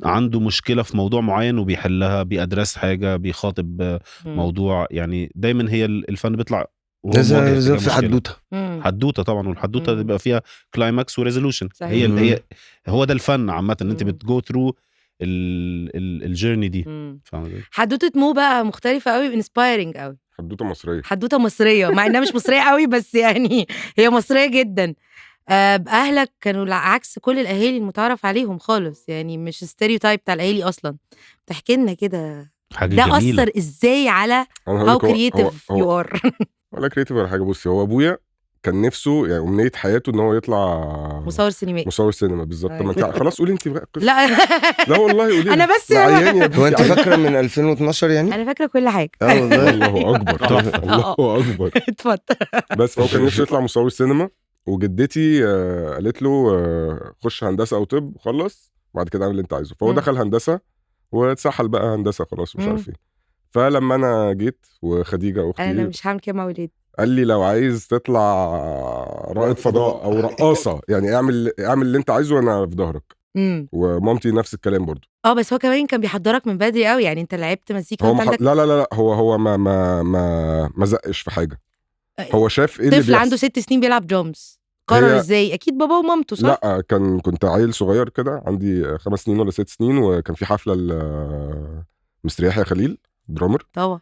عنده مشكلة في موضوع معين وبيحلها، بي address حاجة، بيخاطب موضوع يعني. دايما هي الفن بيطلع لازم في حدوتة. حدوتة طبعا، والحدوتة بيبقى فيها climax و resolution. هي هو ده الفن عامة، ان انت بت go through ال journey دي. حدوتة مو بقى مختلفة قوي، inspiring قوي. حدوتة مصرية، حدوتة مصرية مع انها مش مصرية قوي، بس يعني هي مصرية جدا. اهلك كانوا عكس كل الاهالي المتعارف عليهم خالص، يعني مش stereotype بتاع الاهالي اصلا. تحكي لنا كده حاجة ده جميلة. اثر ازاي على انا how creative you are؟ ولا creative ولا حاجة. بصي، هو ابويا كان نفسه، يعني امنية حياته ان هو يطلع مصور سينمائي. مصور سينما بالظبط. طب ما انت خلاص قولي انت بقى القصة. لا. لا والله قولي. انا بس عيان يا هو انت بنتي. فاكره من 2012 يعني؟ انا فاكره كل حاجة. اه والله. الله اكبر. الله اكبر. اتفضل. بس فهو كان نفسه يطلع مصور سينما، وجدتي قالت له خش هندسة او طب خلص بعد كده اعمل اللي انت عايزه. فهو دخل هندسة واتسحل بقى هندسة خلاص ومش عارف ايه. فلما انا جيت وخديجة اختي، انا مش هعمل كده مع ولادي. قال لي لو عايز تطلع رائد فضاء او رقاصه يعني اعمل اللي انت عايزه وانا في ظهرك. ومامتي نفس الكلام برضو. بس هو كمان كان بيحضرك من بدري قوي، يعني انت لعبت مزيكا هو وانت عندك لا لا لا هو ما ما ما ما زقش في حاجة. هو شاف ايه اللي طفل عنده 6 سنين بيلعب درامز، قرر ازاي؟ اكيد بابا ومامته صح؟ لا، كنت عيل صغير كده عندي 5 سنين ولا 6 سنين، وكان في حفلة مستر يحيى خليل drummer طبعا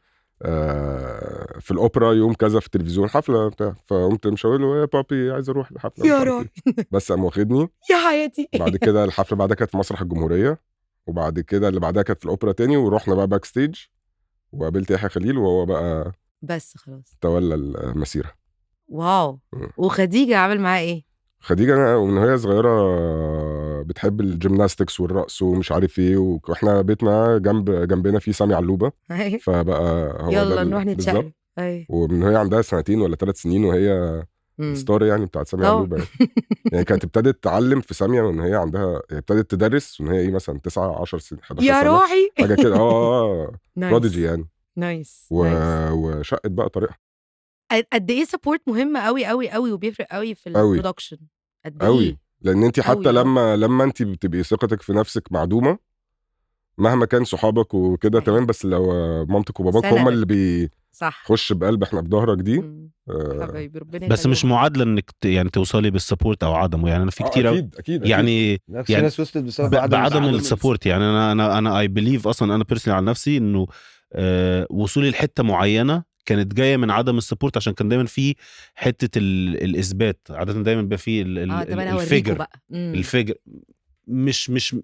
في الاوبرا يوم كذا في التلفزيون حفلة بتاع. فقمت مشاور له يا بابي عايز اروح الحفلة يا روحي بس قام واخدني يا حياتي. بعد كده الحفلة بعدها كانت في مسرح الجمهورية، وبعد كده اللي بعدها كانت في الاوبرا تاني، ورحنا بقى backstage وقابلت يحيى خليل، وهو بقى بس خلاص تولى المسيرة. wow. وخديجة عمل معاها ايه؟ خديجة انا ومن هي صغيرة بتحب ال gymnastics والرقص ومش عارف ايه، واحنا بيتنا جنبنا في سامي علوبه، فبقى هو يلا نروح نتشقلب. ومن هي عندها 2 ولا 3 سنين وهي star يعني بتاعت سامي علوبه يعني كانت ابتدت تتعلم في سامية من هي عندها، ابتدت تدرس ومن هي ايه مثلا 9 10 سنين 11 يا سنة روحي حاجة كده. prodigy يعني. nice. وشقت بقى طريقها. قد ايه support مهم قوي قوي قوي وبيفرق قوي في ال production قد ايه، لان انت حتى لما انت بتبقي ثقتك في نفسك معدومة مهما كان صحابك وكده تمام، بس لو مامتك وباباك هم اللي بيخش بقلب احنا بظهرك دي. بس مش معادلة انك يعني توصلي بال support او عدمه، يعني انا في كتير اكيد اكيد يعني ناس وصلت بسبب عدم ال support. يعني انا I believe اصلا انا personally على نفسي انه وصولي لحته معينة كانت جاية من عدم ال support، عشان كان دايما في حتة الاثبات، عادة دايما بيبقى في ال figure ال figure مش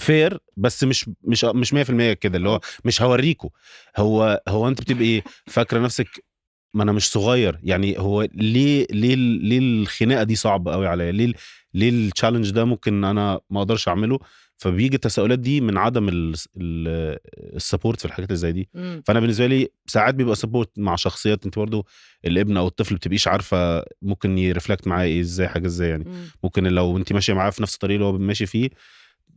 fair، بس مش مش مش 100% كده اللي هو مش هوريكو. هو انت بتبقي فاكره نفسك ما انا مش صغير، يعني هو ليه ليه ليه الخناقة دي صعبة قوي عليا، ليه ليه ال challenge ده ممكن انا ما اقدرش اعمله. فبيجي التساؤلات دي من عدم ال support في الحاجات اللي زي دي. فانا بالنسبة لي ساعات بيبقى support مع شخصيات انت برضو الابن او الطفل بتبقيش عارفه ممكن ي reflect معاه ايه ازاي، حاجة ازاي يعني. ممكن لو انت ماشية معاه في نفس الطريق اللي هو ماشي فيه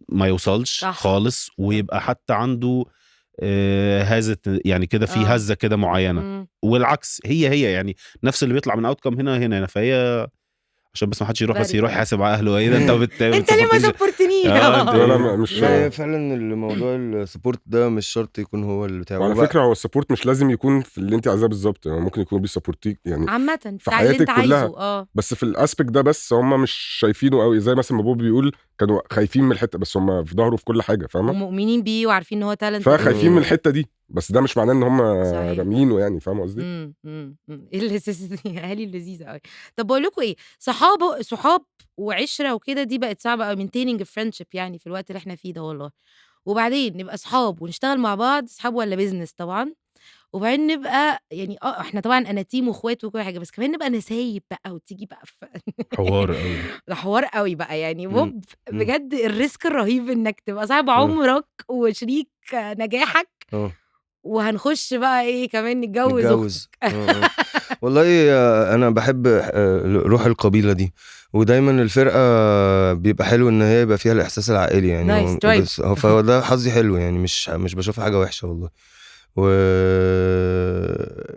ما يوصلش صح. خالص، ويبقى حتى عنده هزه يعني كده في هزه كده معينة. والعكس هي يعني نفس اللي بيطلع من outcome هنا هنا. فهي عشان بس ما حدش يروح بس يروح يحاسب على اهله ايه ده انت انت ليه ما support تنيش؟ لا مش لا فعلا الموضوع ال support ده مش شرط يكون هو اللي بتاعه. على فكرة هو ال support مش لازم يكون في اللي انت عايزاه بالظبط، يعني ممكن يكون بي support يك يعني عامة في حياتك كلها، بس في ال aspect ده بس هم مش شايفينه قوي. زي مثلا ما بابا بيقول كانوا خايفين من الحتة، بس هم في ظهره في كل حاجة فاهمه، ومؤمنين بيه وعارفين ان هو talent، فخايفين من الحتة دي، بس ده مش معناه ان هم رامينه يعني فاهمه قصدي؟ ايه اللذيذ دي اهالي اللذيذة قوي. طب بقول لكم ايه، صحاب وعشرة وكده دي بقت صعبة قوي، maintaining friendship يعني في الوقت اللي احنا فيه ده والله. وبعدين نبقى صحاب ونشتغل مع بعض، صحاب ولا business طبعا، وبعدين نبقى يعني احنا طبعا انا team واخوات وكل حاجة، بس كمان نبقى نسايب بقى وتيجي بقى حوار قوي ده حوار قوي بقى يعني. بوب بجد ال risk الرهيب انك تبقى صاحب عمرك وشريك نجاحك، وهنخش بقى ايه كمان نتجوز. والله انا بحب روح القبيلة دي، ودايما الفرقة بيبقى حلو ان هي يبقى فيها الاحساس العائلي يعني. بس فهو ده حظي حلو يعني، مش بشوف حاجة وحشة والله.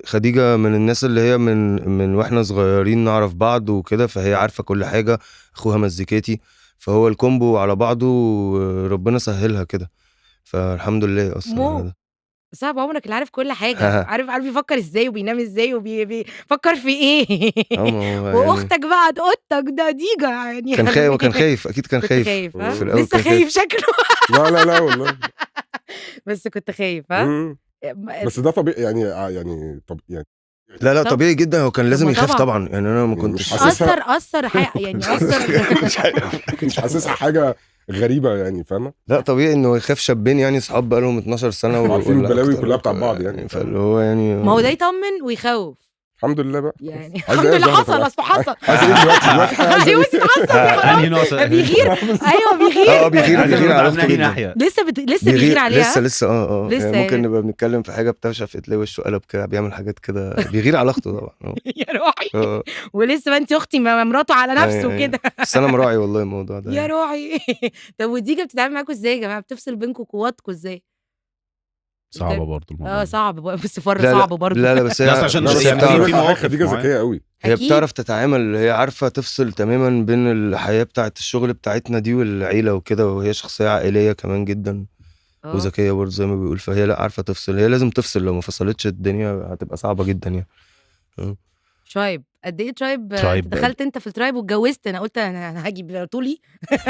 وخديجة من الناس اللي هي من واحنا صغيرين نعرف بعض وكده، فهي عارفه كل حاجة، اخوها مزيكاتي، فهو ال combo على بعضه ربنا سهلها كده، فالحمد لله اصلا. صعب عمرك اللي عارف كل حاجة، عارف يفكر ازاي وبينام ازاي وبيفكر في ايه. واختك بقى قطك ده ديجا يعني كان خايف، وكان خايف اكيد، كان خايف في الأول، لسه خايف شكله. لا لا لا والله بس كنت خايف. ها بس ده طبيعي يعني، يعني طب يعني لا لا طب. طبيعي جدا، هو كان لازم ما يخاف طبعا. طبعا يعني انا ما مش كنتش حاسسها. اثر حاجة يعني اثر. مش حاسسها حاجة غريبة يعني، فاهمه؟ لا طبيعي انه يخاف، شابين يعني اصحاب بقالهم 12 سنة عارفين ولا البلاوي أكتر. كلها بتاع بعض يعني. فاللي هو يعني ما هو ده يطمن ويخوف الحمد لله بقى. يعني. عايز الحمد إيه يا لله زهرة حصل، طبعا؟ اصل حصل. عايز ايه دلوقتي؟ دلوقتي عايز ايوه ايه؟ بس حصل يا حرام. انهي نقطة؟ بيغير، ايوه بيغير. اه بيغير، عايز بيغير أقول على من اخته أنهي جدا. ناحية؟ لسه بيغير عليها. لسه اه لسه يعني ممكن يعني. نبقى بنتكلم في حاجة بتاع مش عارف إيه، تلاقي وشه قلب كده، بيعمل حاجات كده، بيغير على اخته طبعا. يا روحي. اه ولسه ما انت اختي مراته على نفسه أيوة، أيوة. كده. بس انا مراعي والله الموضوع ده يا يعني. روحي. طب وديجا بتتعامل معاكم ازاي يا جماعة؟ بتفصل بينكم قواتكم ازاي؟ صعبة برضه الموضوع اه ده. صعب بس فر لا لا صعب برضه. لا لا بس هي لا، بس عشان لا، بس بس هي يعني في بتعرف في مواقف خديجة معينة. ذكية قوي. هي أكيد. بتعرف تتعامل، هي عارفة تفصل تماما بين الحياة بتاعت الشغل بتاعتنا دي والعيلة وكده، وهي شخصية عائلية كمان جدا وذكية برضه زي ما بيقول، فهي لا عارفة تفصل، هي لازم تفصل، لو ما فصلتش الدنيا هتبقى صعبة جدا يعني. tribe قد ايه tribe؟ tribe. دخلت انت في ال tribe واتجوزت، انا قلت انا هاجي طولي.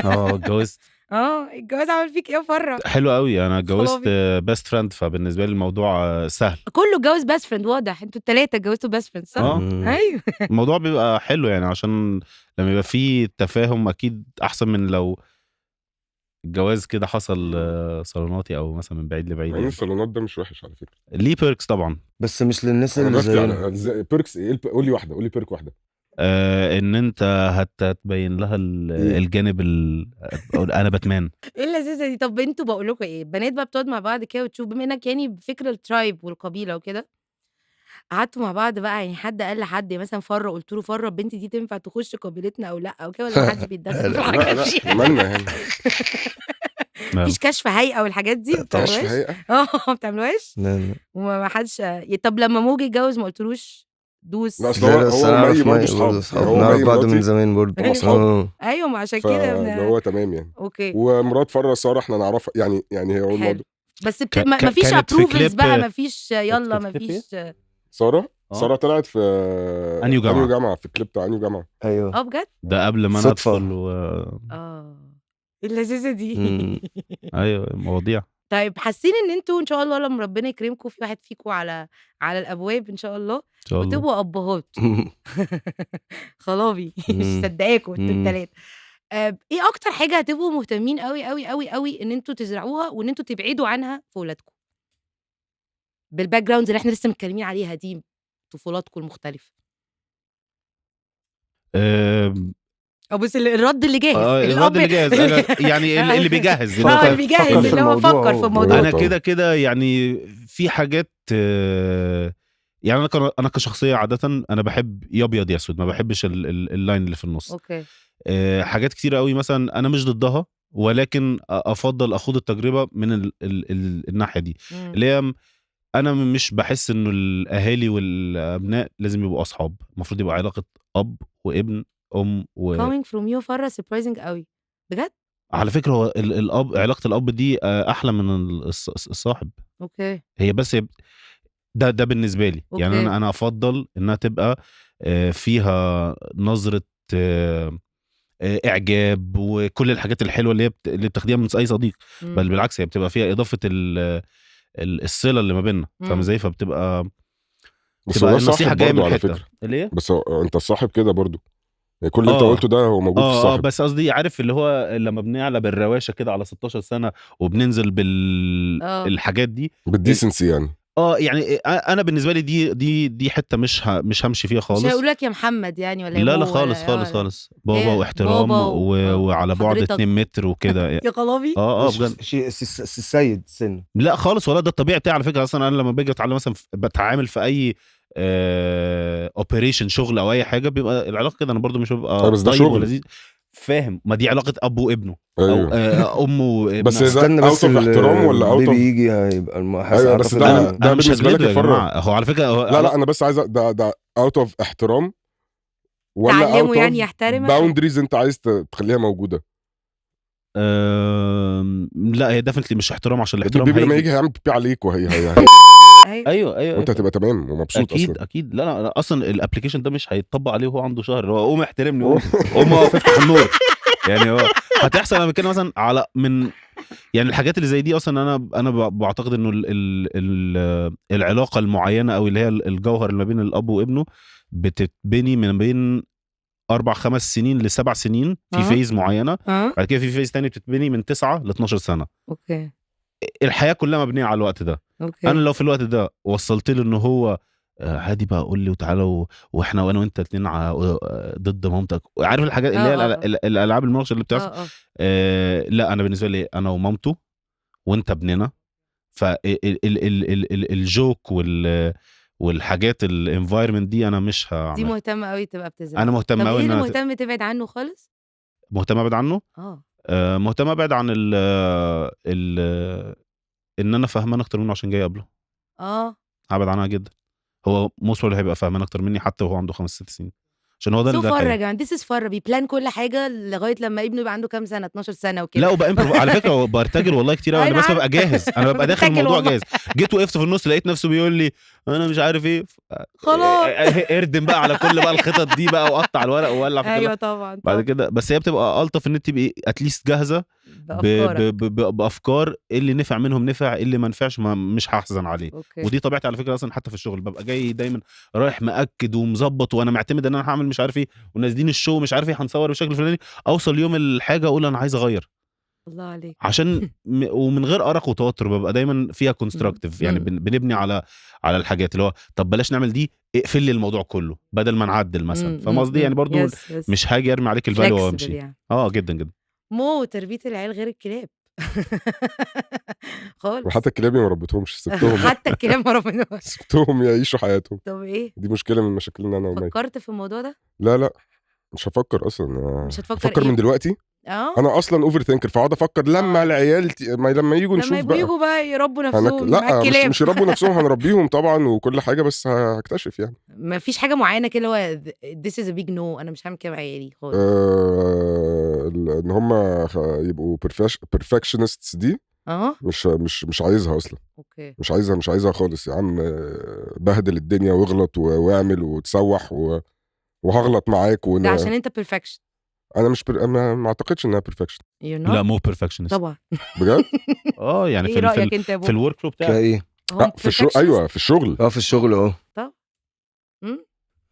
اه اتجوزت. اه الجواز عمل فيك ايه يا فرع؟ حلو قوي، انا اتجوزت خرابي. best friend، فبالنسبه لي الموضوع سهل. كله اتجوز best friend، واضح انتوا الثلاثة اتجوزتوا best friend صح؟ اه. مم. ايوه. الموضوع بيبقى حلو يعني، عشان لما يبقى فيه تفاهم اكيد احسن من لو الجواز كده حصل صالوناتي او مثلا من بعيد لبعيد مع ان يعني. الصالونات ده مش وحش على فكرة. ليه perks طبعا. بس مش للناس انا اللي بفتي زينا. على perks ايه؟ قول لي واحدة، قول لي perk واحدة. ان انت هتبين لها إيه؟ الجانب انا باتمان. ايه اللذيذة دي؟ طب انتوا بقول لكم ايه، بنات بقى بتقعد مع بعض كده وتشوف، بما انك يعني بفكر ال tribe والقبيله وكده، قعدتوا مع بعض بقى يعني حد قال لحد مثلا فره، قلت له فره البنت دي تنفع تخش قبيلتنا او لا او كده، ولا محدش بيتدخل في لا، الحاجات لا دي؟ لا مالنا يعني. مفيش كشف هيئة والحاجات دي ما كشف بتعملوهاش؟ هيئة؟ اه ما بتعملوهاش؟ لا لا. وما حدش. طب لما موجي اتجوز ما قلتلوش دوس؟ لا، أصل لا هو لا، بس هو انا ومي اعرف برضه مي صحاب. برضه يعني صحاب، هو نعرف ومي بعض من مراتي زمان برضه. هم أصحاب. اه. ايوه ما عشان كده فاللي هو تمام يعني. okay. ومرات فرة ساره احنا نعرفها يعني هي هو حلو. الموضوع. بس ما فيش كانت في approvals كليب بقى، ما فيش يلا، كانت ما في كليب فيش. ساره آه. ساره طلعت في أنيو جامعة. انيو جامعه، في الكليب بتاع انيو جامعه. ايوه اه بجد؟ ده قبل ما انا صدفة. ادخل اه ايه اللذيذة دي. مم. ايوه مواضيع. طيب حاسين ان انتوا ان شاء الله لما ربنا يكرمكم في واحد فيكم على الابواب ان شاء الله ان شاء الله وتبقوا ابهات خلابي مش مم. مصدقاكم انتوا مم. الثلاثة، ايه اكتر حاجة هتبقوا مهتمين قوي قوي قوي قوي ان انتوا تزرعوها وان انتوا تبعدوا عنها في ولادكم بال backgrounds اللي احنا لسه متكلمين عليها دي، طفولاتكم المختلفة؟ او بس الرد اللي جاهز. الرد اللي جاهز يعني اللي بيجهز اللي اللي بيجهز فكر في اللي هو الموضوع فكر في هو. الموضوع. انا طبعا. كده كده يعني في حاجات، يعني انا كشخصية عادة انا بحب يا ابيض يا اسود، ما بحبش ال line اللي في النص. okay. حاجات كتيرة قوي مثلا انا مش ضدها، ولكن افضل اخوض التجربة من ال ال ال الناحية دي، اللي هي انا مش بحس انه الاهالي والابناء لازم يبقوا اصحاب، المفروض يبقى علاقة اب وابن، ام و coming from you فرة surprising قوي بجد. على فكرة هو الاب، علاقة الاب دي احلى من الصاحب. okay. هي بس ده بالنسبة لي يعني. okay. انا افضل انها تبقى فيها نظره اعجاب وكل الحاجات الحلوة اللي هي اللي بتاخديها من اي صديق، بل بالعكس هي بتبقى فيها اضافه الصلة اللي ما بيننا، فاهم ازاي؟ فبتبقى بس بتبقى هو ده النصيحة صاحب جاية برضه من على حتة فكرة. اللي هي بس هو انت الصاحب كده برضه يعني، كل اللي انت قلته ده هو موجود في الصاحب. بس قصدي عارف اللي هو لما بنعلى بالرواشه كده على 16 سنة وبننزل بالحاجات دي بال decency يعني. اه يعني انا بالنسبة لي دي حتة مش همشي فيها خالص. مش هيقول لك يا محمد يعني ولا يا لا لا بو خالص ولا خالص ولا. خالص، بابا هي واحترام بابا وعلى بعد حضرتك. 2 متر وكده. يا خلابي. اه بجد. شيء السيد سن. لا خالص ولا ده الطبيعي بتاعي على فكرة. اصلا انا لما باجي اتعلم مثلا بتعامل في اي operation شغل او اي حاجة بيبقى العلاقة كده، انا برضو مش ببقى بس ده طيب شغل. ولذيذ، فاهم؟ ما دي علاقة اب وابنه او ايوه امه وابنها. بس ده استنى بس out of احترام ولا out ال baby of يجي هيبقى ايوه بس أعتقد ده إن- ده انا مش بالنسبة لك هجلده يا يا فرة. جماعة، هو على فكرة هو لا لا انا بس عايز ده out of احترام ولا تعلمه out يعني of يحترمك؟ boundaries انت عايز تخليها موجودة؟ لا هي definitely مش احترام، عشان الاحترام ال baby لما هيجي. يجي هيعمل بيبي عليك وهي هي هي ايوه ايوه وانت هتبقى تمام ومبسوط اكيد اصلا. اكيد. لا لا لا، اصلا ال application ده مش هيتطبق عليه وهو عنده شهر، هو قوم احترمني، قوم قوم اقف افتح النور يعني. هو هتحصل. انا بتكلم مثلا على من يعني الحاجات اللي زي دي اصلا. انا بعتقد انه ال ال العلاقة المعينة او اللي هي الجوهر اللي ما بين الاب وابنه بتتبني من بين 4-5 سنين ل7 سنين في phase معينة. بعد كده في phase تاني بتتبني من 9 ل 12 سنة. okay. الحياة كلها مبنية على الوقت ده. okay. انا لو في الوقت ده وصلت له انه هو عادي بقى قول لي وتعالى واحنا وانا وانت اتنين ضد مامتك، عارف الحاجات اللي هي الالعاب المناقشة اللي بتحصل. لا انا بالنسبة لي انا ومامته وانت ابننا، فال joke والحاجات ال environment دي انا مش هعمل. دي مهتمة قوي تبقى بتزرع. انا مهتم قوي. ايه مهتم تبعد عنه خالص؟ مهتم ابعد عنه. مهتم ابعد عن ال ال ان انا فاهمان اكتر منه عشان جاي قبله. هبعد عنها جدا. هو most اللي هيبقى فاهمان اكتر مني حتى وهو عنده 5-6 سنين، عشان هو ده اللي فر يا جماعة. this is فر بي plan كل حاجة لغاية لما ابنه يبقى عنده كام سنة، 12 سنة وكده. لا وبقى improv على فكرة، هو برتجل والله كتير قوي. انا بس ببقى جاهز، انا ببقى داخل الموضوع جاهز. جيت وقفت في النص لقيت نفسه بيقول لي انا مش عارف ايه، خلاص اردم بقى على كل بقى الخطط دي بقى وقطع الورق وولع في. ايوه طبعا. بعد كده بس هي بتبقى الطف ان انت تبقي at least جاهزة بافكار، اللي نفع منهم نفع، اللي ما نفعش مش هحزن عليه. okay. ودي طبيعتي على فكرة اصلا، حتى في الشغل ببقى جاي دايما رايح مأكد ومظبط، وانا معتمد ان انا هعمل مش عارف ايه، ونازلين ال show مش عارف ايه، هنصور بشكل فلاني، اوصل يوم الحاجة اقول انا عايز اغير. الله عليك. عشان ومن غير ارق وتوتر، ببقى دايما فيها constructive يعني بنبني على الحاجات اللي هو طب بلاش نعمل دي، اقفل لي الموضوع كله بدل ما نعدل مثلا. فاهم قصدي؟ يعني برضو مش هاجي ارمي عليك البال وامشي يعني. جدا جدا. مو تربيه العيال غير الكلاب خالص. وحتى الكلاب ما ربيتهمش، سبتهم. حتى الكلاب ما ربيتهمش، سبتهم يعيشوا حياتهم. طب ايه دي مشكلة من مشاكلنا انا ومي. فكرت في الموضوع ده؟ لا مش هفكر اصلا. مش هتفكر؟ افكر إيه؟ من دلوقتي. انا اصلا overthinker، فاقعد افكر لما العيال لما يجوا نشوف لما يجوا بقى يربوا نفسهم. لا مش يربوا نفسهم، هنربيهم طبعا وكل حاجة، بس هكتشف يعني. ما فيش حاجة معينة كده هو this is a big no، انا مش هعمل كده مع عيالي خالص. ان هم يبقوا perfectionists دي مش مش مش عايزها اصلا. okay. مش عايزها خالص يا عم. بهدل الدنيا واغلط واعمل وتسوح وهغلط معاك ده عشان انت perfection. انا مش ما اعتقدش انها perfection. لا مو perfectionist طبعا. بجد؟ يعني في في ال workflow بتاعك ايه؟ في الشغل. ايوه في الشغل. في الشغل. طب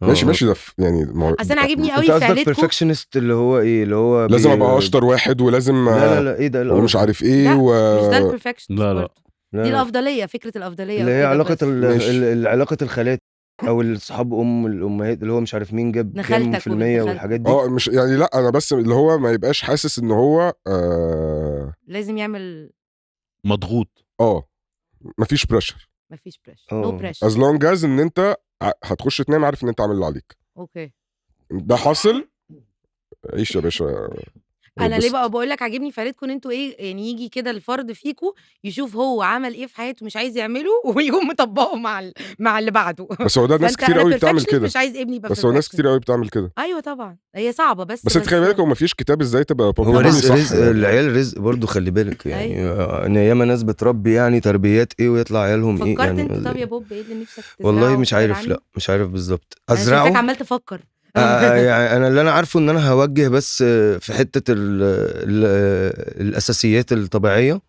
ماشي ده يعني اصل انا عاجبني قوي في عيلتكم perfectionist اللي هو ايه، اللي هو لازم ابقى اشطر واحد ولازم لا ايه ده ومش عارف ايه مش ده ال perfectionist. لا دي الافضلية، فكرة الافضلية اللي هي علاقة العلاقة الخالات او الصحاب ام الامهات، اللي هو مش عارف مين جاب كام في المية والحاجات دي. مش يعني لا انا بس اللي هو ما يبقاش حاسس ان هو لازم يعمل مضغوط. مفيش pressure. مفيش pressure، no pressure، as long as ان انت هتخش تنام عارف ان انت عامل اللي عليك. okay ده حاصل. عيش يا باشا. انا ليه بقى بقول لك عاجبني في عيلتكم ان انتوا ايه يعني، يجي كده الفرد فيكم يشوف هو عمل ايه في حياته مش عايز يعمله ويقوم مطبقه مع اللي بعده. بس هو ده ناس كتير قوي بتعمل كده. مش عايز ابني يبقى، بس هو ناس كتير قوي بتعمل كده. ايوه طبعا هي صعبة، بس انت خلي بالك هو مفيش كتاب ازاي تبقى هو رزق العيال رزق برضو، خلي بالك يعني. ان ياما ناس بتربي يعني تربيات ايه ويطلع عيالهم ايه فكرت يعني. انت طب يا بوب ايه اللي نفسك تزرعه؟ والله مش عارف. لا مش عارف بالظبط ازرعه. عمال تفكر. يعني انا اللي انا عارفه ان انا هوجه بس في حتة ال ال الاساسيات الطبيعية،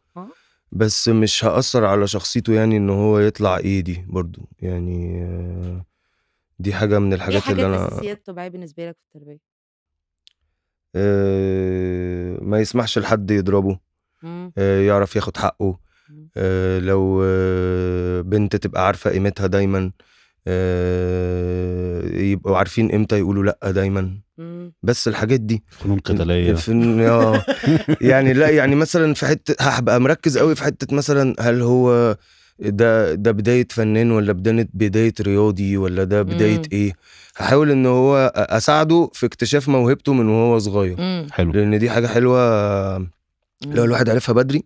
بس مش هأثر على شخصيته يعني ان هو يطلع ايه. دي برضو يعني دي حاجة من الحاجات اللي انا. اساسيات طبيعية بالنسبة لك في التربية؟ ما يسمحش لحد يضربه، يعرف ياخد حقه، لو بنت تبقى عارفه قيمتها دايما، يبقوا عارفين امتى يقولوا لا دايما. بس الحاجات دي فنون قتالية يعني لا يعني مثلا في حتة هبقى مركز قوي في حتة مثلا هل هو ده بداية فنان ولا بداية رياضي ولا ده بداية ايه. هحاول ان هو اساعده في اكتشاف موهبته من وهو صغير. حلو، لان دي حاجة حلوة لو الواحد عرفها بدري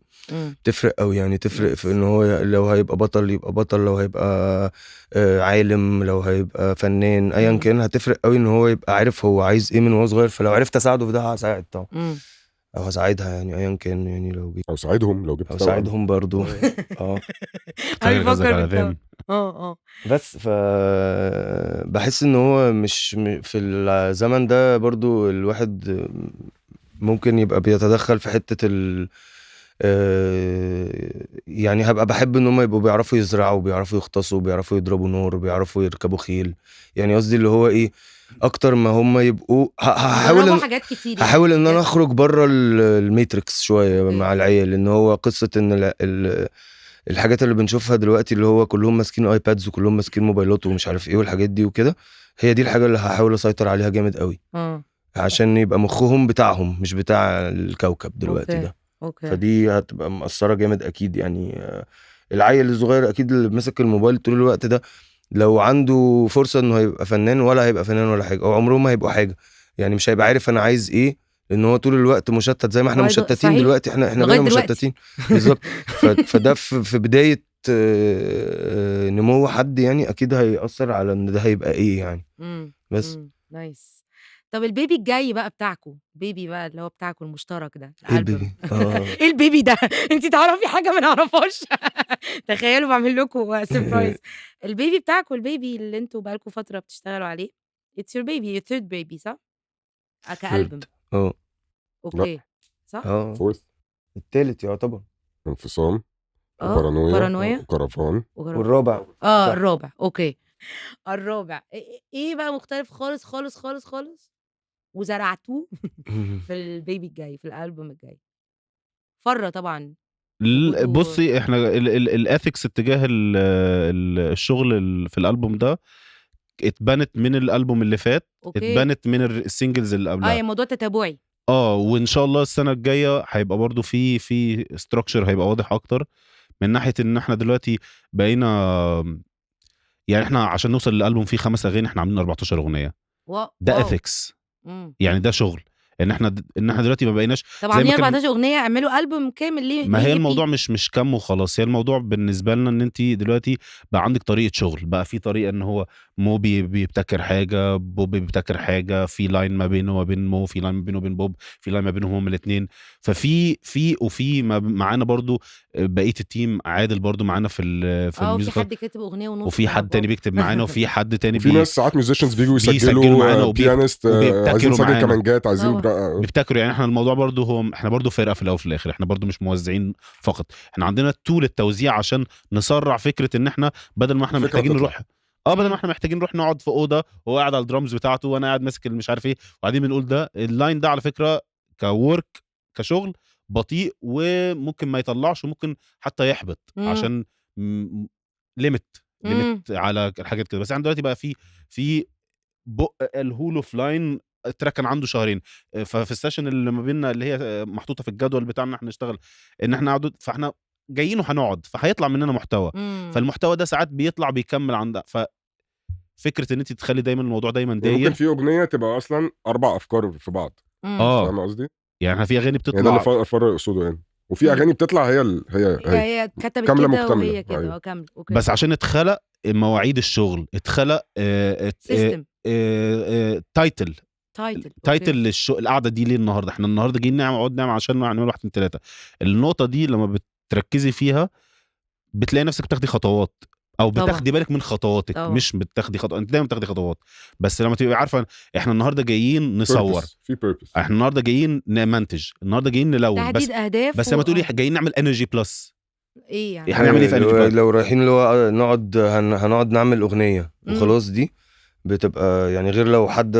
تفرق قوي يعني. تفرق في ان هو لو هيبقى بطل يبقى بطل، لو هيبقى عالم، لو هيبقى فنان، ايا كان هتفرق قوي ان هو يبقى عارف هو عايز ايه من وهو صغير. فلو عرفت اساعده في ده هساعد طبعا، او هساعدها يعني ايا كان يعني. لو جيت او ساعدهم، لو جبت او ساعدهم برضو. هيفكر. بس ف بحس ان هو مش في الزمن ده برضو الواحد ممكن يبقى بيتدخل في حتة ال يعني هبقى بحب ان هم يبقوا بيعرفوا يزرعوا، بيعرفوا يغطسوا، بيعرفوا يضربوا نار، بيعرفوا يركبوا خيل. يعني قصدي اللي هو ايه، اكتر ما هم يبقوا هحاول حاجات كتير، هحاول ان انا اخرج بره ال matrix شوية مع العيال. ان هو قصة ان الحاجات اللي بنشوفها دلوقتي اللي هو كلهم ماسكين iPads وكلهم ماسكين موبايلات ومش عارف ايه والحاجات دي وكده، هي دي الحاجة اللي هحاول اسيطر عليها جامد قوي، عشان يبقى مخهم بتاعهم مش بتاع الكوكب دلوقتي. okay. ده okay. فدي هتبقى مأثرة جامد أكيد. يعني العيل الصغير أكيد اللي ماسك الموبايل طول الوقت ده لو عنده فرصة إنه هيبقى فنان ولا هيبقى فنان ولا حاجة، أو عمره ما هيبقى حاجة. يعني مش هيبقى عارف أنا عايز إيه، لأن هو طول الوقت مشتت زي ما إحنا مشتتين دلوقتي. إحنا بقينا مشتتين بالظبط. فده في بداية نمو حد يعني أكيد هيأثر على إن ده هيبقى إيه يعني. بس nice. طب ال baby الجاي بقى بتاعكو، baby بقى اللي هو بتاعكو المشترك ده، ايه ال baby؟ ايه ال baby ده؟ انت تعرفي حاجة ما نعرفهاش. تخيلوا بعمل لكم surprise. ال baby بتاعكو، ال baby اللي انتوا بقالكم فترة بتشتغلوا عليه، it's your baby, your third baby، صح؟ كألبوم. okay صح؟ fourth، التالت يعتبر. انفصام، بارانويا، وكرفان، والرابع. الرابع. okay الرابع ايه بقى مختلف خالص خالص خالص خالص وزرعتوه في ال baby الجاي، في الالبوم الجاي؟ فرة طبعا. بصي احنا ال ethics اتجاه الشغل في الالبوم ده اتبنت من الالبوم اللي فات. okay. اتبنت من ال singles اللي قبلها. يعني موضوع تتابعي. وان شاء الله السنة الجاية هيبقى برضو في structure هيبقى واضح اكتر، من ناحية ان احنا دلوقتي بقينا يعني احنا عشان نوصل للالبوم فيه 5 اغاني احنا عاملين 14 اغنية. ده ethics، يعني ده شغل ان احنا دلوقتي ما بقيناش. طبعا 14 اغنية اعملوا البوم كامل ليه؟ ما هي الموضوع مش كم وخلاص، هي الموضوع بالنسبة لنا ان انت دلوقتي بقى عندك طريقه شغل، بقى في طريقه ان هو مو بيبتكر حاجة، بوب بيبتكر حاجة، في line ما بينه وما بين مو، في line ما بينه وبين بوب، في line ما بينهم هم الاثنين. ففي في وفي معانا برضو بقية ال team، عادل برضو معانا في ال music، في حد كاتب اغنية ونص، وفي حد تاني بيكتب معانا، وفي حد تاني في ناس ساعات musicians بيجوا يسجلوا معانا، pianist، عايزين نسجل كمانجات، عايزين بيبتكروا. يعني احنا الموضوع برضو هو احنا برضو فرقه في الاول وفي الاخر، احنا برضو مش موزعين فقط، احنا عندنا tool التوزيع عشان نسرع فكرة ان احنا بدل ما احنا محتاجين نروح بدل ما احنا محتاجين نروح نقعد في اوضة وهو قاعد على الدرامز بتاعته وانا قاعد ماسك مش عارف ايه، وبعدين بنقول ده ال line ده على فكرة ك work كشغل بطيء وممكن ما يطلعش وممكن حتى يحبط عشان limit على الحاجات كده. بس عندنا دلوقتي بقى في بق الهولو في line ال track كان عنده شهرين، ففي ال session اللي ما بيننا اللي هي محطوطة في الجدول بتاعنا احنا نشتغل ان احنا نقعد، فاحنا جايين وهنقعد فهيطلع مننا محتوى. فالمحتوى ده ساعات بيطلع بيكمل عند، ففكره ان انت تخلي دايما الموضوع دايما داير. ممكن في اغنية تبقى اصلا 4 افكار في بعض. فاهم قصدي؟ يعني احنا في اغاني بتطلع، يعني ده اللي فرق قصاده يعني، وفي اغاني بتطلع هي هي كتبت كده وهي كده كاملة. بس عشان اتخلق مواعيد الشغل، اتخلق system، title title القعدة دي ليه النهارده؟ احنا النهارده جايين نقعد نعمل عشان نعمل 1 2 3. النقطة دي لما بتركزي فيها بتلاقي نفسك بتاخدي خطوات، او بتاخدي بالك من خطواتك. طبعا. مش بتاخدي خطوات، انت دايما بتاخدي خطوات، بس لما تبقي عارفه احنا النهارده جايين نصور، في purpose، احنا النهارده جايين نمنتج، النهارده جايين نلون، بس اهداف. بس لما تقولي جايين نعمل Energy Plus، ايه يعني هنعمل ايه في Energy Plus؟ لو رايحين اللي هو نقعد هنقعد نعمل اغنية وخلاص، دي بتبقى يعني غير لو حد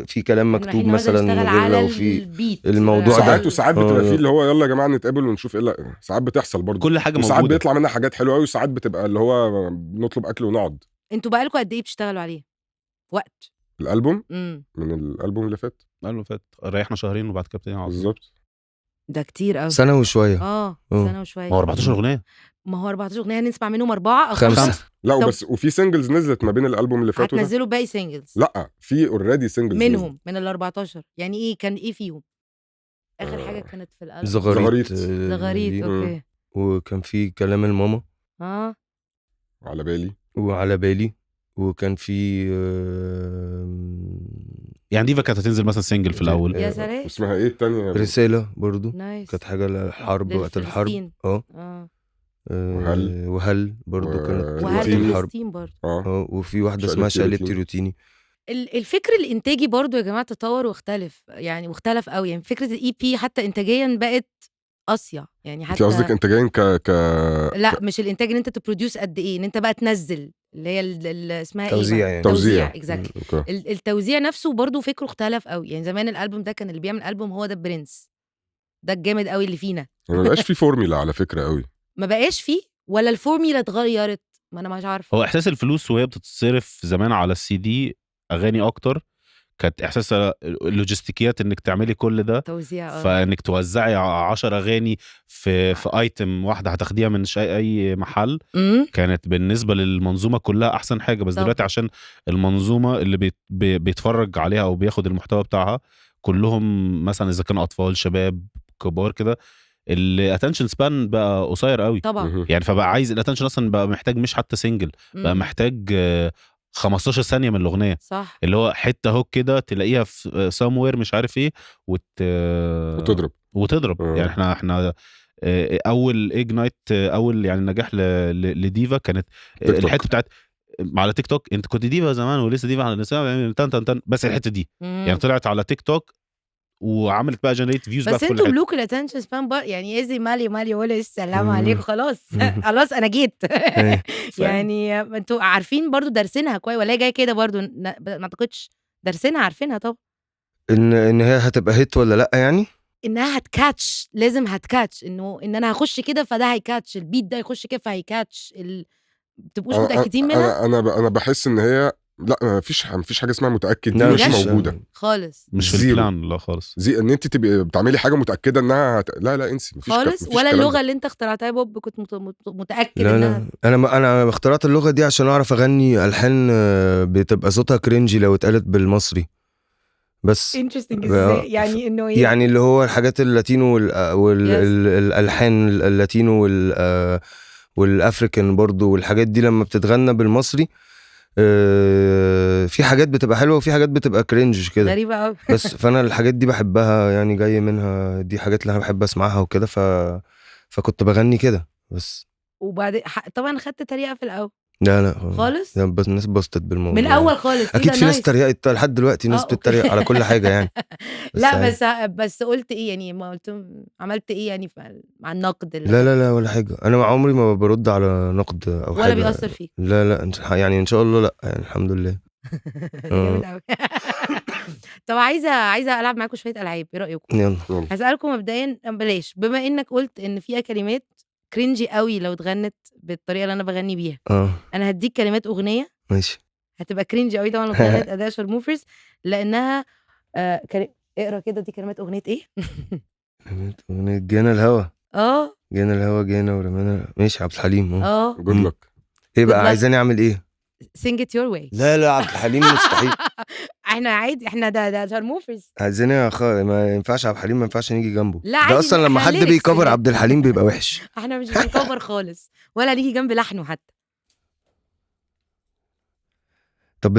في كلام مكتوب مثلا، غير لو في الموضوع ساعات وساعات بتبقى فيه اللي هو يلا يا جماعة نتقابل ونشوف ايه. لا ساعات بتحصل برضه كل حاجة موجودة، وساعات بيطلع منها حاجات حلوة قوي، وساعات بتبقى اللي هو نطلب اكل ونقعد. انتوا بقالكم قد ايه بتشتغلوا عليه وقت الالبوم؟ من الالبوم اللي فات، الالبوم فات ريحنا شهرين وبعد كده ابتدينا بالظبط. ده كتير قوي، سنة وشوية. سنة وشوية. ما هو 14 اغنية، ما هو 14 اغنية نسمع منهم 4 او 5. لا وبس، وفي singles نزلت ما بين الالبوم اللي فات وده. هتنزلوا باقي singles؟ لا في already singles منهم من ال 14. يعني ايه كان ايه فيهم اخر حاجة كانت في الالبوم؟ زغاريت. زغاريت. okay. وكان في كلام الماما، على بالي، وعلى بالي، وكان في يعني ديفا كانت هتنزل مثلا single في الاول. يا سلام. اسمها ايه الثانية؟ رسالة برضو. كانت حاجة للحرب، وقت الحرب. وهل برضو كانت وهل الحرب. وفي واحدة اسمها شقلبتي روتيني. الفكر الانتاجي برضو يا جماعة تطور واختلف، يعني واختلف قوي. يعني فكرة ال EP حتى انتاجيا بقت قاسية يعني. انت حتى قصدك انت جايين ك ك لا مش الانتاج ان انت ت produce قد ايه، ان انت بقى تنزل اللي هي اسمها ايه توزيع بقى؟ يعني. توزيع. exactly. okay. التوزيع نفسه برضو فكرة اختلف قوي. يعني زمان الالبوم ده كان اللي بيعمل البوم هو ده البرنس، ده الجامد قوي اللي فينا. ما بقاش في فورميلا على فكرة قوي. ما بقاش فيه، ولا الفورميلا اتغيرت، ما انا مش عارفه. هو احساس الفلوس وهي بتتصرف زمان على السي دي اغاني اكتر، كانت احساس اللوجستيكيات انك تعملي كل ده، توزيع فانك توزعي 10 اغاني في item واحدة هتاخديها من اي محل، كانت بالنسبة للمنظومة كلها احسن حاجة. بس طبعا. دلوقتي عشان المنظومة اللي بيتفرج عليها او بياخد المحتوى بتاعها كلهم مثلا اذا كانوا اطفال شباب كبار كده، ال attention span بقى قصير قوي طبعا. يعني، فبقى عايز ال attention اصلا، بقى محتاج مش حتى single، بقى محتاج 15 ثانية من الاغنية، صح، اللي هو حتة hook كده تلاقيها في somewhere مش عارف ايه وتضرب. يعني احنا اول ignite، اول يعني نجاح لديفا كانت الحتة بتاعت على تيك توك. انت كنت ديفا زمان ولسه ديفا على الانستغرام، تن تن تن، بس الحتة دي يعني طلعت على تيك توك وعملت بقى generate views بقى بس في كل انتوا حتة. ملوك ال attention span بقى يعني. ايه زي مالي مالي ولا السلام عليكم، خلاص خلاص انا جيت. يعني انتوا عارفين برضو دارسينها كويس ولا هي جاية كده برضو؟ ما اعتقدش دارسينها، عارفينها طبعا ان هي هتبقى hit ولا لا، يعني انها هت catch، لازم هت catch، انه ان انا هخش كده فده هي catch، ال beat ده يخش كده فهي catch. بتبقوش متاكدين منها؟ انا بحس ان هي لا، مفيش حاجة اسمها متاكد، دي مش موجودة خالص، مش في ال plan، لا خالص. زي ان انت تبقي بتعملي حاجة متاكدة انها لا لا انسي، مفيش خالص. مفيش ولا اللغة اللي انت اخترعتها يا بوب كنت متاكد لا انها؟ لا، انا اخترعت اللغة دي عشان اعرف اغني الحان بتبقى صوتها cringy لو اتقالت بالمصري بس. interesting. ازاي يعني؟ انه ايه يعني اللي هو الحاجات ال Latino والالحان ال Latino وال African برضو، والحاجات دي لما بتتغنى بالمصري في حاجات بتبقى حلوة وفي حاجات بتبقى cringe كده غريبة قوي. بس فانا الحاجات دي بحبها يعني، جاي منها، دي حاجات اللي انا بحب اسمعها وكده، فكنت بغني كده بس. وبعد طبعا خدت تريقه في الاول؟ لا لا خالص، بس الناس بسطت بالموضوع من الاول خالص. اكيد في ناس تريقت لحد دلوقتي، ناس بتتريق على كل حاجة يعني. بس لا بس قلت ايه يعني؟ ما قلت عملت ايه يعني مع النقد؟ لا لا لا ولا حاجة، انا عمري ما برد على نقد او ولا حاجة ولا بيأثر فيك. لا لا يعني ان شاء الله لا، يعني الحمد لله. جامد قوي. طب عايزه العب معاكم شوية العاب، ايه رايكم؟ يلا. هسألكم مبدئيا، بلاش، بما انك قلت ان في كلمات cringy قوي لو اتغنت بالطريقة اللي انا بغني بيها، انا هديك كلمات اغنية ماشي، هتبقى cringy قوي طبعا لو اتغنت اداء شرموفرز، لانها اقرا كده، دي كلمات اغنية ايه؟ كلمات اغنية جانا الهوا. جانا الهوا جانا ورمانا، ماشي، عبد الحليم. good luck. ايه بقى عايزاني اعمل ايه؟ sing it your way. لا لا عبد الحليم مستحيل. احنا عادي، احنا ده شرموفرز. عايزين يا ما ينفعش عبد الحليم، ما ينفعش نيجي جنبه. لا عادي، ده اصلا لما حد بي cover عبد الحليم بيبقى وحش. احنا مش بن cover خالص ولا نيجي جنب لحنه حتى. طب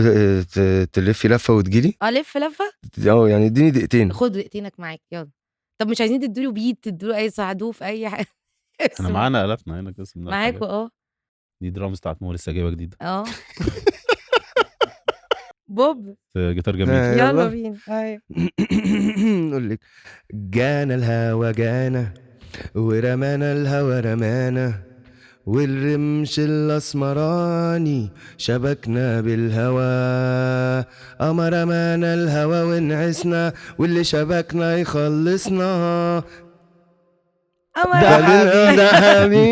تلفي لفه وتجيلي؟ الف لفه؟ يعني اديني دقيقتين. خد دقيقتينك معاك يلا. طب مش عايزين تدوا له beat، تدوا له اي، ساعدوه في اي حاجة؟ احنا معانا الافنا هنا قسم معاكوا. دي درامز بتاعت مو لسه جايبه جديدة. بوب جيتار جميل. يلا بينا. ايوه. نقول لك جانا الهوا جانا ورمانا الهوا رمانا، والرمش الاسمراني شبكنا بالهوا، قمر رمانا الهوا ونعسنا، واللي شبكنا يخلصنا. ده حبيبي.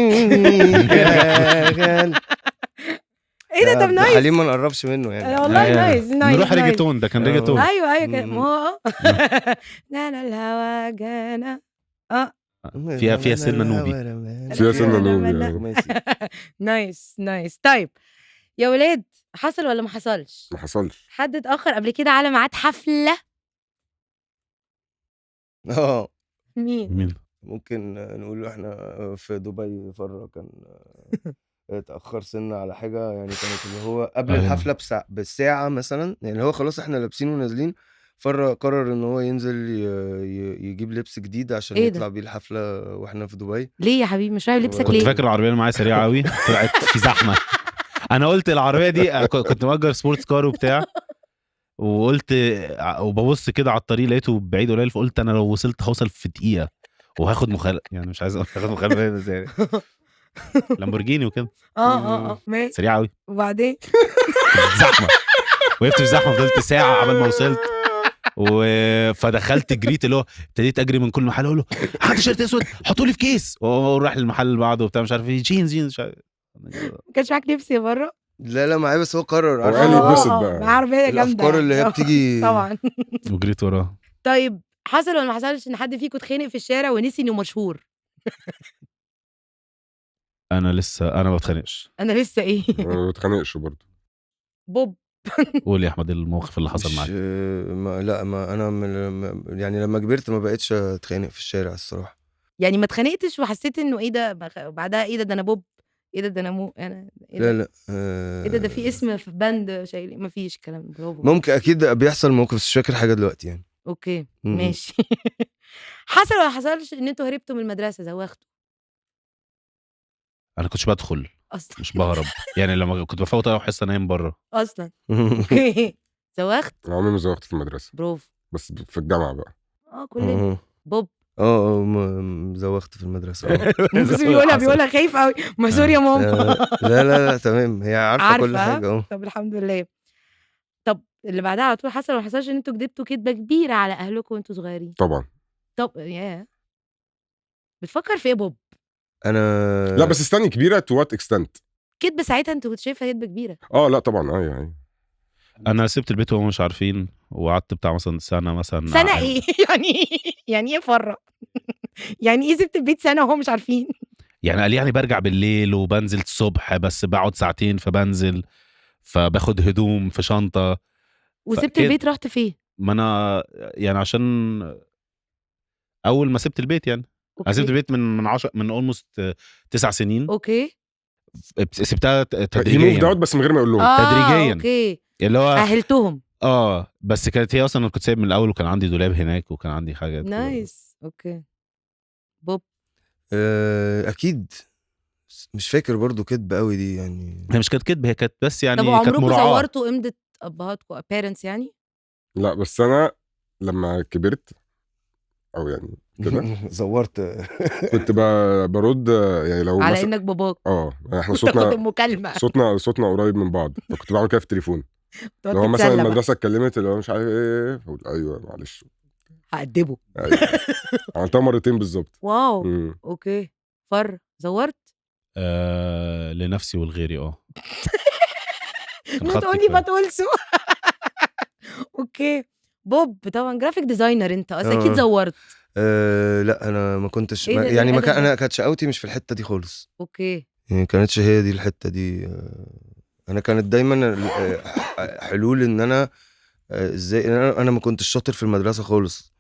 ايه ده؟ طب nice. حليم ما نقربش منه يعني. والله nice nice. نروح ريجيتون، ده كان ريجيتون. ايوه ايوه، ما هو لا الهوا جانا فيها سنة نوبي، فيها سنة نوبي. nice nice. طيب يا ولاد، حصل ولا ما حصلش؟ ما حصلش. حد اتاخر قبل كده على ميعاد حفلة؟ مين؟ ممكن نقول احنا في دبي فرة كان اتأخر سنة على حاجة يعني، كانت اللي هو قبل الحفلة بالساعة مثلا، يعني هو خلاص احنا لابسين ونازلين، فرة قرر ان هو ينزل يجيب لبس جديد عشان إيه يطلع بيه الحفلة واحنا في دبي. ليه يا حبيبي مش رايح لبسك ليه؟ كنت فاكر العربية اللي معايا سريعة قوي، طلعت في زحمة. انا قلت العربية دي كنت مأجر sports car وبتاع، وقلت وببص كده على الطريق لقيته بعيد قليل، فقلت انا لو وصلت هوصل في دقيقة وهاخد مخالفة، يعني مش عايز اقول هاخد مخالفة بس يعني لامبورجيني وكده. اه ماشي، سريع قوي. وبعدين زحمة، وقفت في زحمة، فضلت ساعة قبل ما وصلت. فدخلت جريت، اللي هو ابتديت اجري من كل محل اقول له حط shirt اسود، حطوا لي في كيس، وراح للمحل اللي بعده وبتاع مش عارف ايه، جينز مش عارف. ما كانش معاك لبس يا بره؟ لا معايا، بس هو قرر. هو قال يتبسط بقى، عربية جامدة، الافكار اللي هي بتيجي طبعا. وجريت وراه. طيب حصل ولا ما حصلش ان حد فيكم اتخانق في الشارع ونسي انه مشهور؟ انا لسه انا ما بتخانقش. انا لسه ايه، ما بتخانقش برضه. بوب قول يا احمد الموقف اللي حصل معاك. لا ما انا يعني لما كبرت ما بقتش اتخانق في الشارع الصراحة. يعني ما اتخانقتش وحسيت انه ايه ده بعدها، ايه ده انا بوب، ايه ده انا مو، انا إيه ده؟ لا لا ايه ده في اسم في band شايل، ما فيش كلام. برافو. ممكن اكيد بيحصل موقف بس مش فاكر حاجة دلوقتي يعني. okay ماشي. حصل ولا حصلش ان انتوا هربتوا من المدرسة، زوغتوا؟ انا كنتش بدخل اصلا، مش بهرب يعني، لما كنت بفوت اول حصة نايم بره اصلا. okay زوغت؟ انا عمري ما زوغت في المدرسة. برافو. بس في الجامعة بقى. كلنا. بوب زوغت في المدرسة. بس بيقولها خايف قوي، ما sorry يا ماما. لا لا لا تمام، هي عارفه كل حاجة. طب الحمد لله. طب اللي بعدها على طول، حصل ولا حصلش ان انتوا كدبتوا كدبه كبيرة على اهلكم وانتوا صغيرين؟ طبعا. طب يا بتفكر في ايه بوب؟ انا لا بس استني، كبيرة to what extent؟ كدبه ساعتها انت كنت شايفها كدبه كبيرة؟ لا طبعا. ايوه انا سبت البيت وهم مش عارفين، وقعدت بتاع مثلا سنة مثلا. سنة ايه؟ يعني ايه فرق؟ يعني ايه سبت البيت سنة وهم مش عارفين؟ يعني قال يعني برجع بالليل وبنزل الصبح، بس بقعد ساعتين فبنزل، فباخد هدوم في شنطه. وسبت البيت رحت فين؟ ما انا يعني عشان اول ما سبت البيت يعني انا سبت البيت من 10 من almost 9 سنين. okay. سبتها تدريجيا move out بس من غير ما اقول لهم. تدريجيا. okay. اللي هو اهلتهم. بس كانت هي اصلا كنت سايب من الاول، وكان عندي دولاب هناك وكان عندي حاجات. nice. okay بوب. اكيد مش فاكر برضو كدب قوي دي يعني. هي مش كانت كدب، هي كانت بس يعني طب كانت عمركم مراعاة. صورتوا امضة ابهاتكم parents يعني؟ لا بس انا لما كبرت او يعني كده زورت كنت برد يعني لو على انك باباك. احنا صوتنا صوتنا قريب من بعض، فكنت بعمل كده في التليفون. لو مثلا المدرسة اتكلمت اللي هو مش عارف ايه، فاقول ايوه معلش هأدبه. أيوة. عملتها مرتين بالظبط. wow. okay فر زورت؟ لنفسي ولغيري. not only but also. okay بوب طبعا graphic designer انت اصلا اكيد زورت. لا انا ما كنتش يعني ما كان انا كانت شقاوتي مش في الحتة دي خالص. okay يعني كانتش هي دي الحتة دي. انا كانت دايما حلول ان انا ازاي انا ما كنتش شاطر في المدرسة خالص،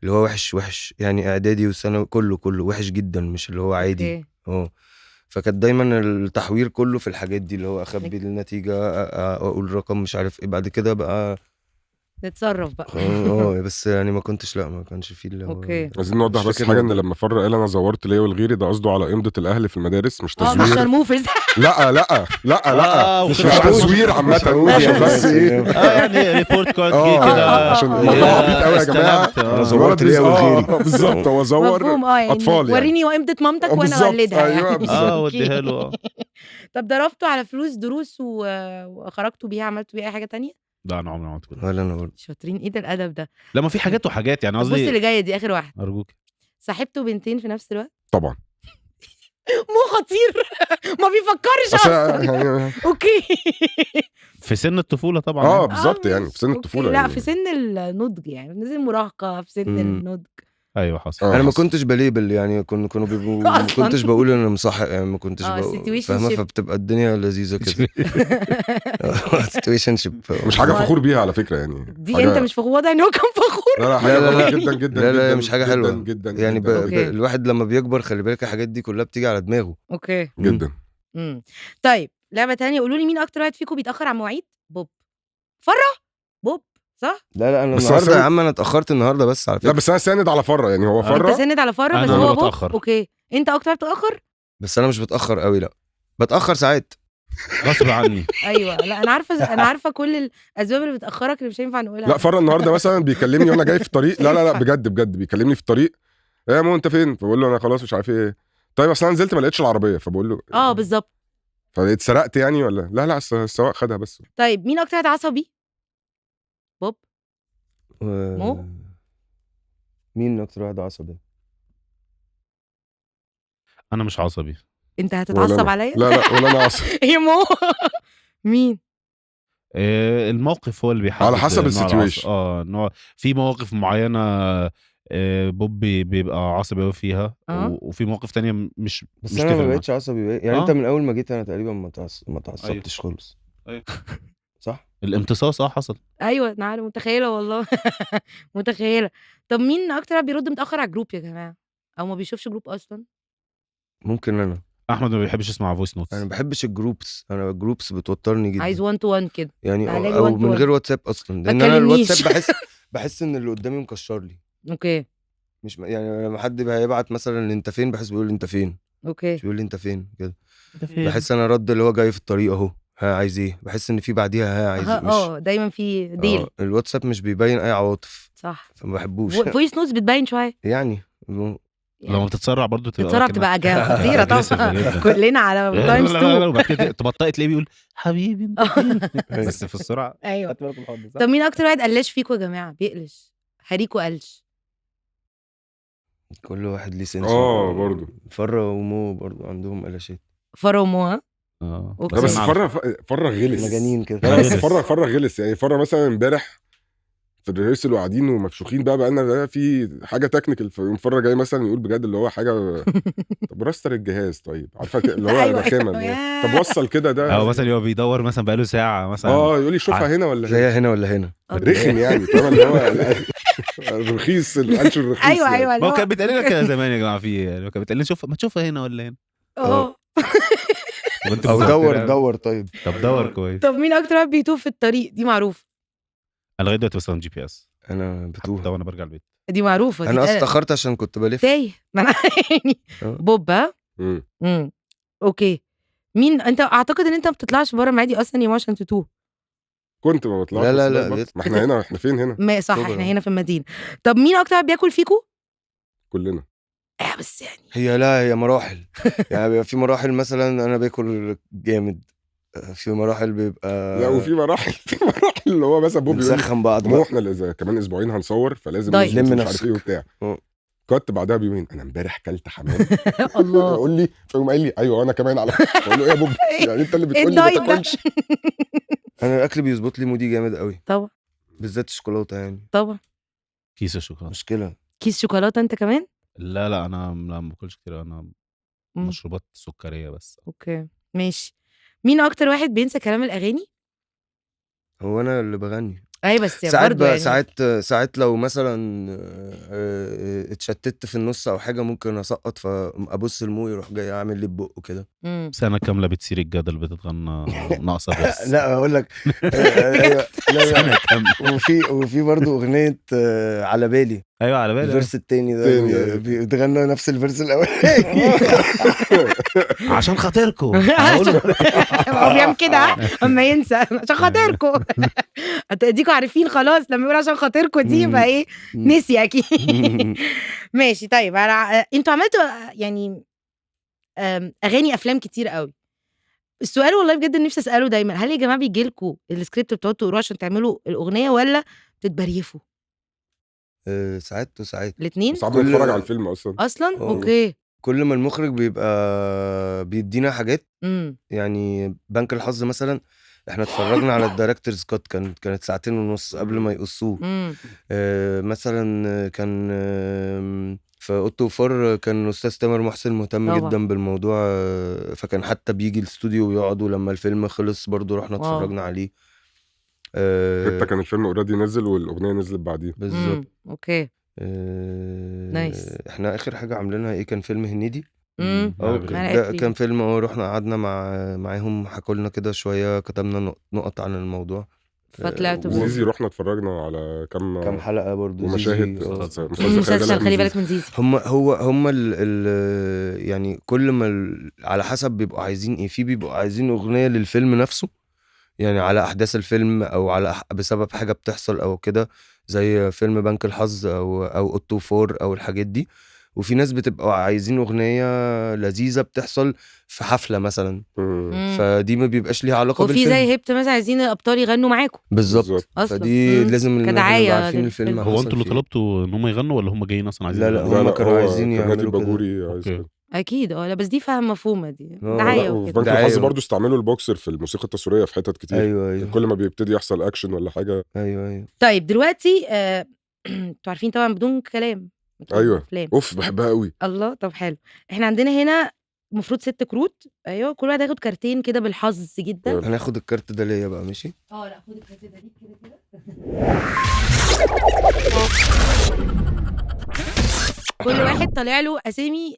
اللي هو وحش وحش يعني، اعدادي وثانوي كله وحش جدا، مش اللي هو عادي. فكانت دايما التحوير كله في الحاجات دي، اللي هو اخبي النتيجة، اقول رقم مش عارف ايه، بعد كده بقى نتصرف بقى. بس يعني ما كنتش، لا ما كانش فيه اللي هو. okay عايزين نوضح بس حاجة، ان لما فر قال انا زورت ليا ولغيري، ده قصده على امضه الاهل في المدارس، مش تزوير. مش شرموفز. لا لا لا لا مش تزوير عامة، عشان بس ايه يعني report card جه كده، عشان الموضوع عبيط قوي يا جماعة. انا زورت ليا ولغيري بالظبط، هو زور اطفال يعني. وريني وامضه مامتك وانا اولدها. ايوه بالظبط. وديها له. طب ضربتوا على فلوس دروس وخرجتوا بيها، عملتوا بيها اي حاجة تانية؟ لا انا عمري ما عملت كده. ولا انا برضه. شاطرين. ايه ده الادب ده؟ لما في حاجات وحاجات يعني قصدي. بص اللي جاية دي اخر واحدة ارجوك. صاحبته بنتين في نفس الوقت؟ طبعا. مو خطير. ما بيفكرش اصلا. okay في سن الطفولة طبعا. بالظبط يعني في سن الطفولة. لا في سن النضج يعني، في سن المراهقة، في سن النضج. ايوه حصل. انا ما كنتش ب label يعني، كانوا بيبقوا ما كنتش بقول انا مصاحب يعني، ما كنتش فاهمه، فبتبقى الدنيا لذيذة كده. situationship مش حاجة فخور بيها على فكرة يعني دي. انت مش فخور؟ واضح ان هو كان فخور. لا لا حاجة لا جدا جدا. لا لا مش حاجة حلوة جدا يعني. الواحد لما بيكبر خلي بالك الحاجات دي كلها بتيجي على دماغه. okay جدا. طيب لعبه ثانية، قولوا لي مين اكتر واحد فيكم بيتاخر على مواعيد؟ بوب. فره بوب صح؟ لا لا انا النهارده يا عم انا اتاخرت النهارده بس على فكرة. لا بس انا ساند على فره يعني، هو فره. انت ساند على فره بس هو بوب. okay انت اكتر بتاخر؟ بس انا مش بتاخر قوي، لا بتاخر ساعات. غصب عني. ايوه لا انا عارفه، انا عارفه كل الاسباب اللي بتاخرك اللي مش هينفع نقولها. لا فرة النهارده مثلا بيكلمني وانا جاي في الطريق، لا لا لا بجد بجد بيكلمني في الطريق، ايه يا مو انت فين؟ فبقول له انا خلاص مش عارف ايه. طيب اصل انا نزلت ما لقيتش العربية، فبقول له اه بالظبط، فاتسرقت يعني ولا لا؟ لا السواق خدها بس. طيب مين اكتر واحد عصبي؟ بوب؟ مو؟ مين اكتر واحد عصبي؟ انا مش عصبي. انت هتتعصب عليا؟ لا لا ولا انا عصبي. يا مو مين؟ الموقف هو اللي بيحدد، على حسب ال situation. نوع في مواقف معينة بوب بيبقى عصبي قوي فيها، وفي مواقف تانية مش بس مش انا ما بقتش عصبي يعني. انت من اول ما جيت انا تقريبا ما تعصبتش خالص. أيوة. صح، الامتصاص حصل. ايوه انا عارفه، متخيله والله. متخيله. طب مين اكتر بيرد متاخر على ال group يا جماعة، او ما بيشوفش group اصلا؟ ممكن انا. احمد ما بيحبش يسمع voice notes. انا ما بحبش ال groups، انا ال groups بتوترني جدا. عايز 1 to 1 كده يعني، او من غير واتساب اصلا، لان انا الواتساب بحس ان اللي قدامي مكشر لي. okay. مش يعني لما حد هيبعت مثلا انت فين، بحس بيقول لي انت فين. okay. مش بيقول لي انت فين كده، بحس انا رد اللي هو جاي في الطريق اهو، ها عايز ايه، بحس ان في بعديها ها عايز مش دايما في ديل. الواتساب مش بيبين اي عواطف، صح، فما بحبوش. voice notes بتبين شوية يعني. لما بتتسرع برضو تبقى خطيرة طبعا. كلنا على times 2. وبعد كده تبطئ تلاقيه بيقول حبيبي انت بس في السرعة. ايوه. طب مين اكتر واحد قلاش فيكوا يا جماعة؟ بيقلش هريكوا قلش. كل واحد ليه sense. برضو فرة ومو برضو عندهم قلاشات. فرة ومو. لا بس فرة غلس، مجانين كده. بس فرة غلس يعني. فرة مثلا امبارح في ال rehearsal وقاعدين ومفشوخين بقى لنا في حاجة technical، ففره جاي مثلا يقول بجد اللي هو حاجة، طب restart الجهاز، طيب عارفه اللي هو رخامه، طب وصل كده ده، او مثلا هو بيدور مثلا بقاله ساعة مثلا، يقول لي شوفها هنا ولا هنا، هنا ولا هنا، رخم يعني، فاهم اللي هو الرخيص، القلش الرخيص. ايوه ايوه. ما هو كان بيتقال لنا كده زمان يا جماعة، في يعني كان بيتقال لنا شوف، ما تشوفها هنا ولا هنا. او دور. طيب طب دور كويس. طب مين اكتر واحد بيتوه في الطريق؟ دي معروفة. انا لغاية دلوقتي بستخدم GPS. انا بتوه حتى وانا برجع البيت. دي معروفة دي. انا اصلا اتاخرت عشان كنت بلف تايه. ما انا يعني بوب. okay. مين انت؟ اعتقد ان انت ما بتطلعش بره معادي اصلا يا مو عشان تتوه. كنت ما بطلعش. لا لا لا، ما احنا هنا، احنا فين هنا؟ ما صح، احنا هنا في المدينة. طب مين اكتر بياكل فيكو؟ كلنا. بس يعني هي لا، هي مراحل. يعني بيبقى في مراحل مثلا انا باكل جامد، في مراحل بيبقى لا، وفي مراحل اللي هو مثلا بوب بنسخن بعض، مو احنا اذا كمان اسبوعين هنصور فلازم نلم نفسك وبتاع. كنت بعدها بيومين انا امبارح كلت حمام. الله. يقول لي، فيقوم قايل لي ايوه انا كمان على. اقول له ايه يا بوب يعني انت اللي بتقول لي ما تاكلش. انا الاكل بيظبط لي mood ي جامد قوي طبعا، بالذات الشوكولاتة يعني. طبعا كيس الشوكولاتة مشكلة. كيس شوكولاتة انت كمان؟ لا لا، انا ما باكلش كتير، انا مشروبات سكريه بس. okay ماشي. مين اكتر واحد بينسى كلام الاغاني؟ هو انا اللي بغني. اي بس ساعات برضو يعني. ساعات لو مثلا اتشتت في النص او حاجة ممكن اسقط، فابص المو يروح جاي اعمل لي ببقه كده. سنة كاملة بتصير الجدل بتتغنى ناقصه بس. لا اقول لك. ايوه لا لا. وفي برضو اغنية على بالي. ايوه على بالي، ال verse التاني ده بيتغنى نفس ال verse الاولاني. عشان خاطركم. هو بيعمل كده اما ينسى عشان خاطركم. اديكوا عارفين خلاص لما يقول عشان خاطركم دي يبقى ايه، نسي اكيد. ماشي. طيب انتوا عملتوا يعني اغاني افلام كتير قوي. السؤال والله بجد نفسي اساله دايما، هل يا جماعة بيجي لكم السكريبت بتقعدوا تقروه عشان تعملوا الاغنية ولا بتتبريفوا؟ ساعات وساعات. الاثنين. ساعات بنتفرج على الفيلم اصلا. okay. كل ما المخرج بيبقى بيدينا حاجات. يعني بنك الحظ مثلا احنا اتفرجنا على ال director's cut، كانت 2.5 ساعة قبل ما يقصوه. مثلا كان في اوضة وفر كان استاذ تامر محسن مهتم طبعا جدا بالموضوع، فكان حتى بيجي الاستوديو ويقعد، ولما الفيلم خلص برضو رحنا اتفرجنا عليه. حتى كان الفيلم already نزل والاغنية نزلت بعديه. بالظبط. okay. nice. احنا اخر حاجة عاملينها ايه؟ كان فيلم هنيدي. ده كان فيلم، رحنا قعدنا معاهم، حكوا لنا كده شوية، كتبنا نقط عن الموضوع. فطلعتوا زيزي رحنا اتفرجنا على كام حلقة برضو ومشاهد مسلسل خلي بالك من زيزي. هم ال يعني كل ما على حسب بيبقوا عايزين ايه. في بيبقوا عايزين اغنية للفيلم نفسه، يعني على احداث الفيلم او على بسبب حاجة بتحصل او كده، زي فيلم بنك الحظ او اوتو فور او الحاجات دي. وفي ناس بتبقى عايزين اغنية لذيذة بتحصل في حفلة مثلا، فدي ما بيبقاش ليها علاقة وفي بالفيلم. وفي زي هبت مثلا عايزين الابطال يغنوا معاكم بالظبط، فدي لازم كدعايه عارفين الفيلم. هو انتوا اللي طلبتوا ان هم يغنوا ولا هم جايين اصلا عايزين؟ لا لا، هم كانوا عايزين يعملوا كده اكيد. لا بس دي فاهم مفهومه، دي دعاية وكده. بنك الحظ برضه استعملوا البوكسر في الموسيقى التصويرية في حتت كتير. أيوة. كل ما بيبتدي يحصل اكشن ولا حاجة. ايوه. طيب دلوقتي انتوا عارفين طبعا بدون كلام. ايوه اوف بحبها قوي. الله، طب حلو. احنا عندنا هنا المفروض 6 كروت. ايوه، كل واحد هياخد كارتين كده بالحظ جدا. انا هاخد الكارت ده ليا بقى، ماشي؟ لا خد الكارت ده ليك كده كده. كل واحد طالع له اسامي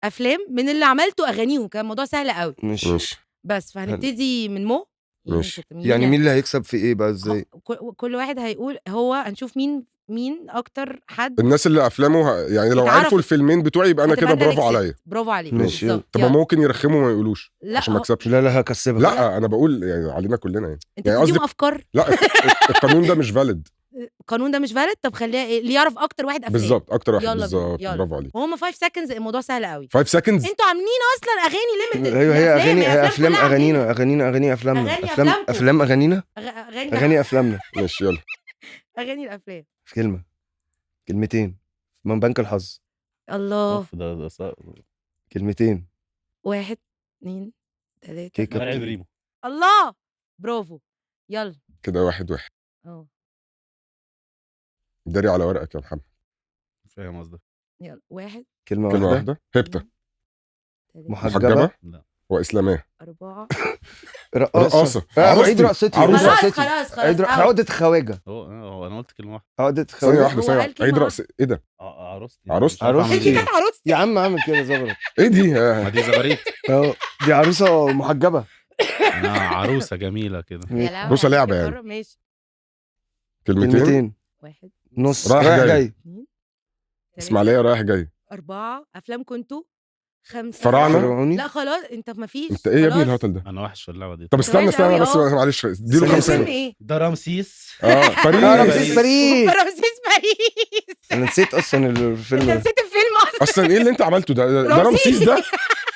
افلام من اللي عملته اغانيهم. كان الموضوع سهل قوي. ماشي. بس فهنبتدي من مو. ماشي. يعني مين اللي هيكسب في ايه بقى؟ ازاي؟ كل واحد هيقول، هو هنشوف مين اكتر حد الناس اللي افلامه يعني لو عرفوا الفيلمين بتوعي يبقى انا كده برافو عليا. برافو عليك. ماشي. طب ما ممكن يرخموا ما يقولوش عشان ما اكسبش. لا هكسبك. لا انا بقول يعني علينا كلنا يعني. انت يعني قصدي افكار. لا القانون ده مش valid. القانون ده مش valid. طب خليها ايه اللي يعرف اكتر واحد افلام بالظبط. اكتر واحد بالظبط. برافو عليك. وهم 5 seconds الموضوع سهل قوي. 5 seconds. انتوا عاملين اصلا اغاني limited. ايوه، هي اغاني افلام اغانينا اغانينا اغاني افلامنا افلام افلام اغانينا اغاني افلامنا. ماشي يلا. اغاني الافلام. في كلمة كلمتين من بنك الحظ. الله، ده صعب. كلمتين. 1 2 3. الله، برافو. يلا كده 1-1. داري على ورقك يا محمد. فاهم قصدك. يلا 1. كلمة واحدة. هبتة. محجبة. وإسلامية. 4. رقاصة. عيد رقصتي. خلاص. عقدة خواجة. هو أنا قلت كلمة واحدة. عقدة خواجة. ثانية واحدة. عيد رقص إيه ده؟ عروستي. عروستي. دي كانت عروستي يا عم. عامل كده زغرت. إيه دي؟ ما دي زغريت. دي عروسة محجبة. عروسة جميلة كده. عروسة لعبة يعني. ماشي. كلمتين. 1 نص. رايح جاي. اسماعيلية رايح جاي. 4 أفلام كنتوا. 5 فراعنة. لا خلاص انت ما فيش. انت ايه يا ابني الهطل ده؟ انا وحش في اللعبة دي. طب استنى بس معلش اديله 5. ده رمسيس. باريس. رمسيس باريس. رمسيس باريس. انا نسيت اصلا الفيلم. انت نسيت الفيلم اصلا. ايه اللي انت عملته ده؟ ده رمسيس ده.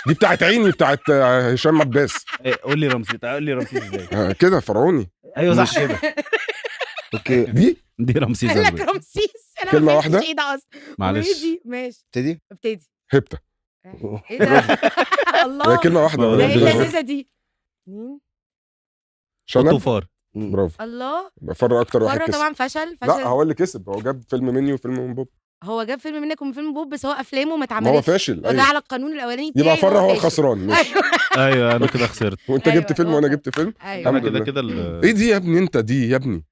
دي بتاعت عيني، بتاعت هشام عباس. قول لي رمسيس. قول لي رمسيس ازاي كده فرعوني. ايوه صح كده. okay دي رمسيس. قال لك رمسيس. انا كلمة واحدة. ايه ده اصلا؟ معلش ماشي. ابتدي. هبته. ايه ده؟ الله، كلمة واحدة. ده ايه اللذيذة دي؟ 2 شنب. فار. برافو. الله، فر اكتر واحد كسب. طبعا فشل. لا هو اللي كسب. هو جاب فيلم مني وفيلم من بوب. هو جاب فيلم منك ومن فيلم بوب، بس هو افلامه ما اتعملتش. هو فاشل. أيوة. ده على القانون الاولاني يبقى فر هو الخسران. ايوه انا كده خسرت. وانت جبت فيلم وانا جبت فيلم. انا كده كده. ايه دي يا ابني؟ انت دي يا ابني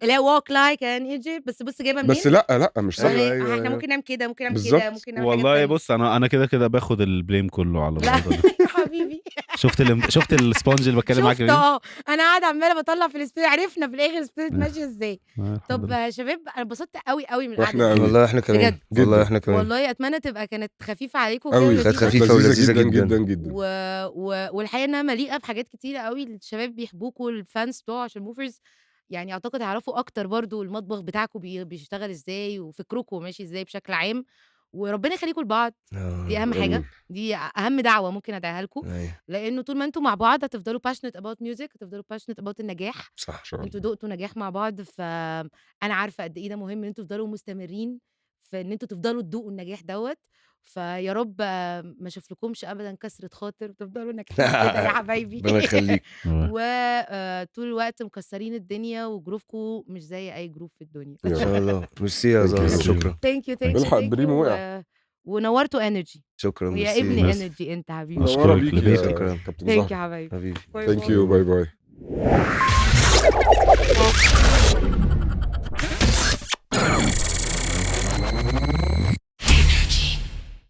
اللي هي walk like an Egyptian. بس بص جايبه منين. بس لا مش صح. أيوة. احنا ممكن نعمل كده، ممكن نعمل كده، ممكن نعمل. والله بص انا كده كده باخد ال blame كله على الموضوع ده. يا حبيبي. شفت ال sponge اللي بتكلم معاك فيه. انا قاعدة عماله بطلع في ال spirit. عرفنا في الاخر ال spirit ماشية ازاي. طب يا شباب انا اتبسطت قوي قوي من القعدة. والله احنا كمان. والله احنا كمان. والله اتمنى تبقى كانت خفيفة عليكم. كانت خفيفة ولذيذه جدا جدا. والحقيقة انها مليئة بحاجات كتيرة قوي. الشباب بيحبوكوا، ال fans بتوع شرموفرز يعني اعتقد هيعرفوا اكتر برضو المطبخ بتاعكم بيشتغل ازاي وفكركم ماشي ازاي بشكل عام. وربنا يخليكم لبعض. دي اهم حاجة، دي اهم دعوه ممكن ادعيها لكم. لانه طول ما انتم مع بعض هتفضلوا passionate about music، هتفضلوا passionate about النجاح. صح. انتوا دقتوا نجاح مع بعض، فانا عارفه قد ايه ده مهم ان انتوا تفضلوا مستمرين في ان انتوا تفضلوا تدوقوا النجاح دوت. فيا رب ما اشوفلكمش ابدا كسره خاطر، وتفضلوا ناجحين كده يا حبايبي. ربنا يخليك. وطول الوقت مكسرين الدنيا، و groove كم مش زي اي groove في الدنيا ان شاء الله. ميرسي يا زهره، شكرا. thank you thank you. الحق بريمو وقع. ونورتوا انرجي. شكرا. ويا ابن انرجي انت حبيبي. شكرا. thank you حبايبي. thank you. bye bye.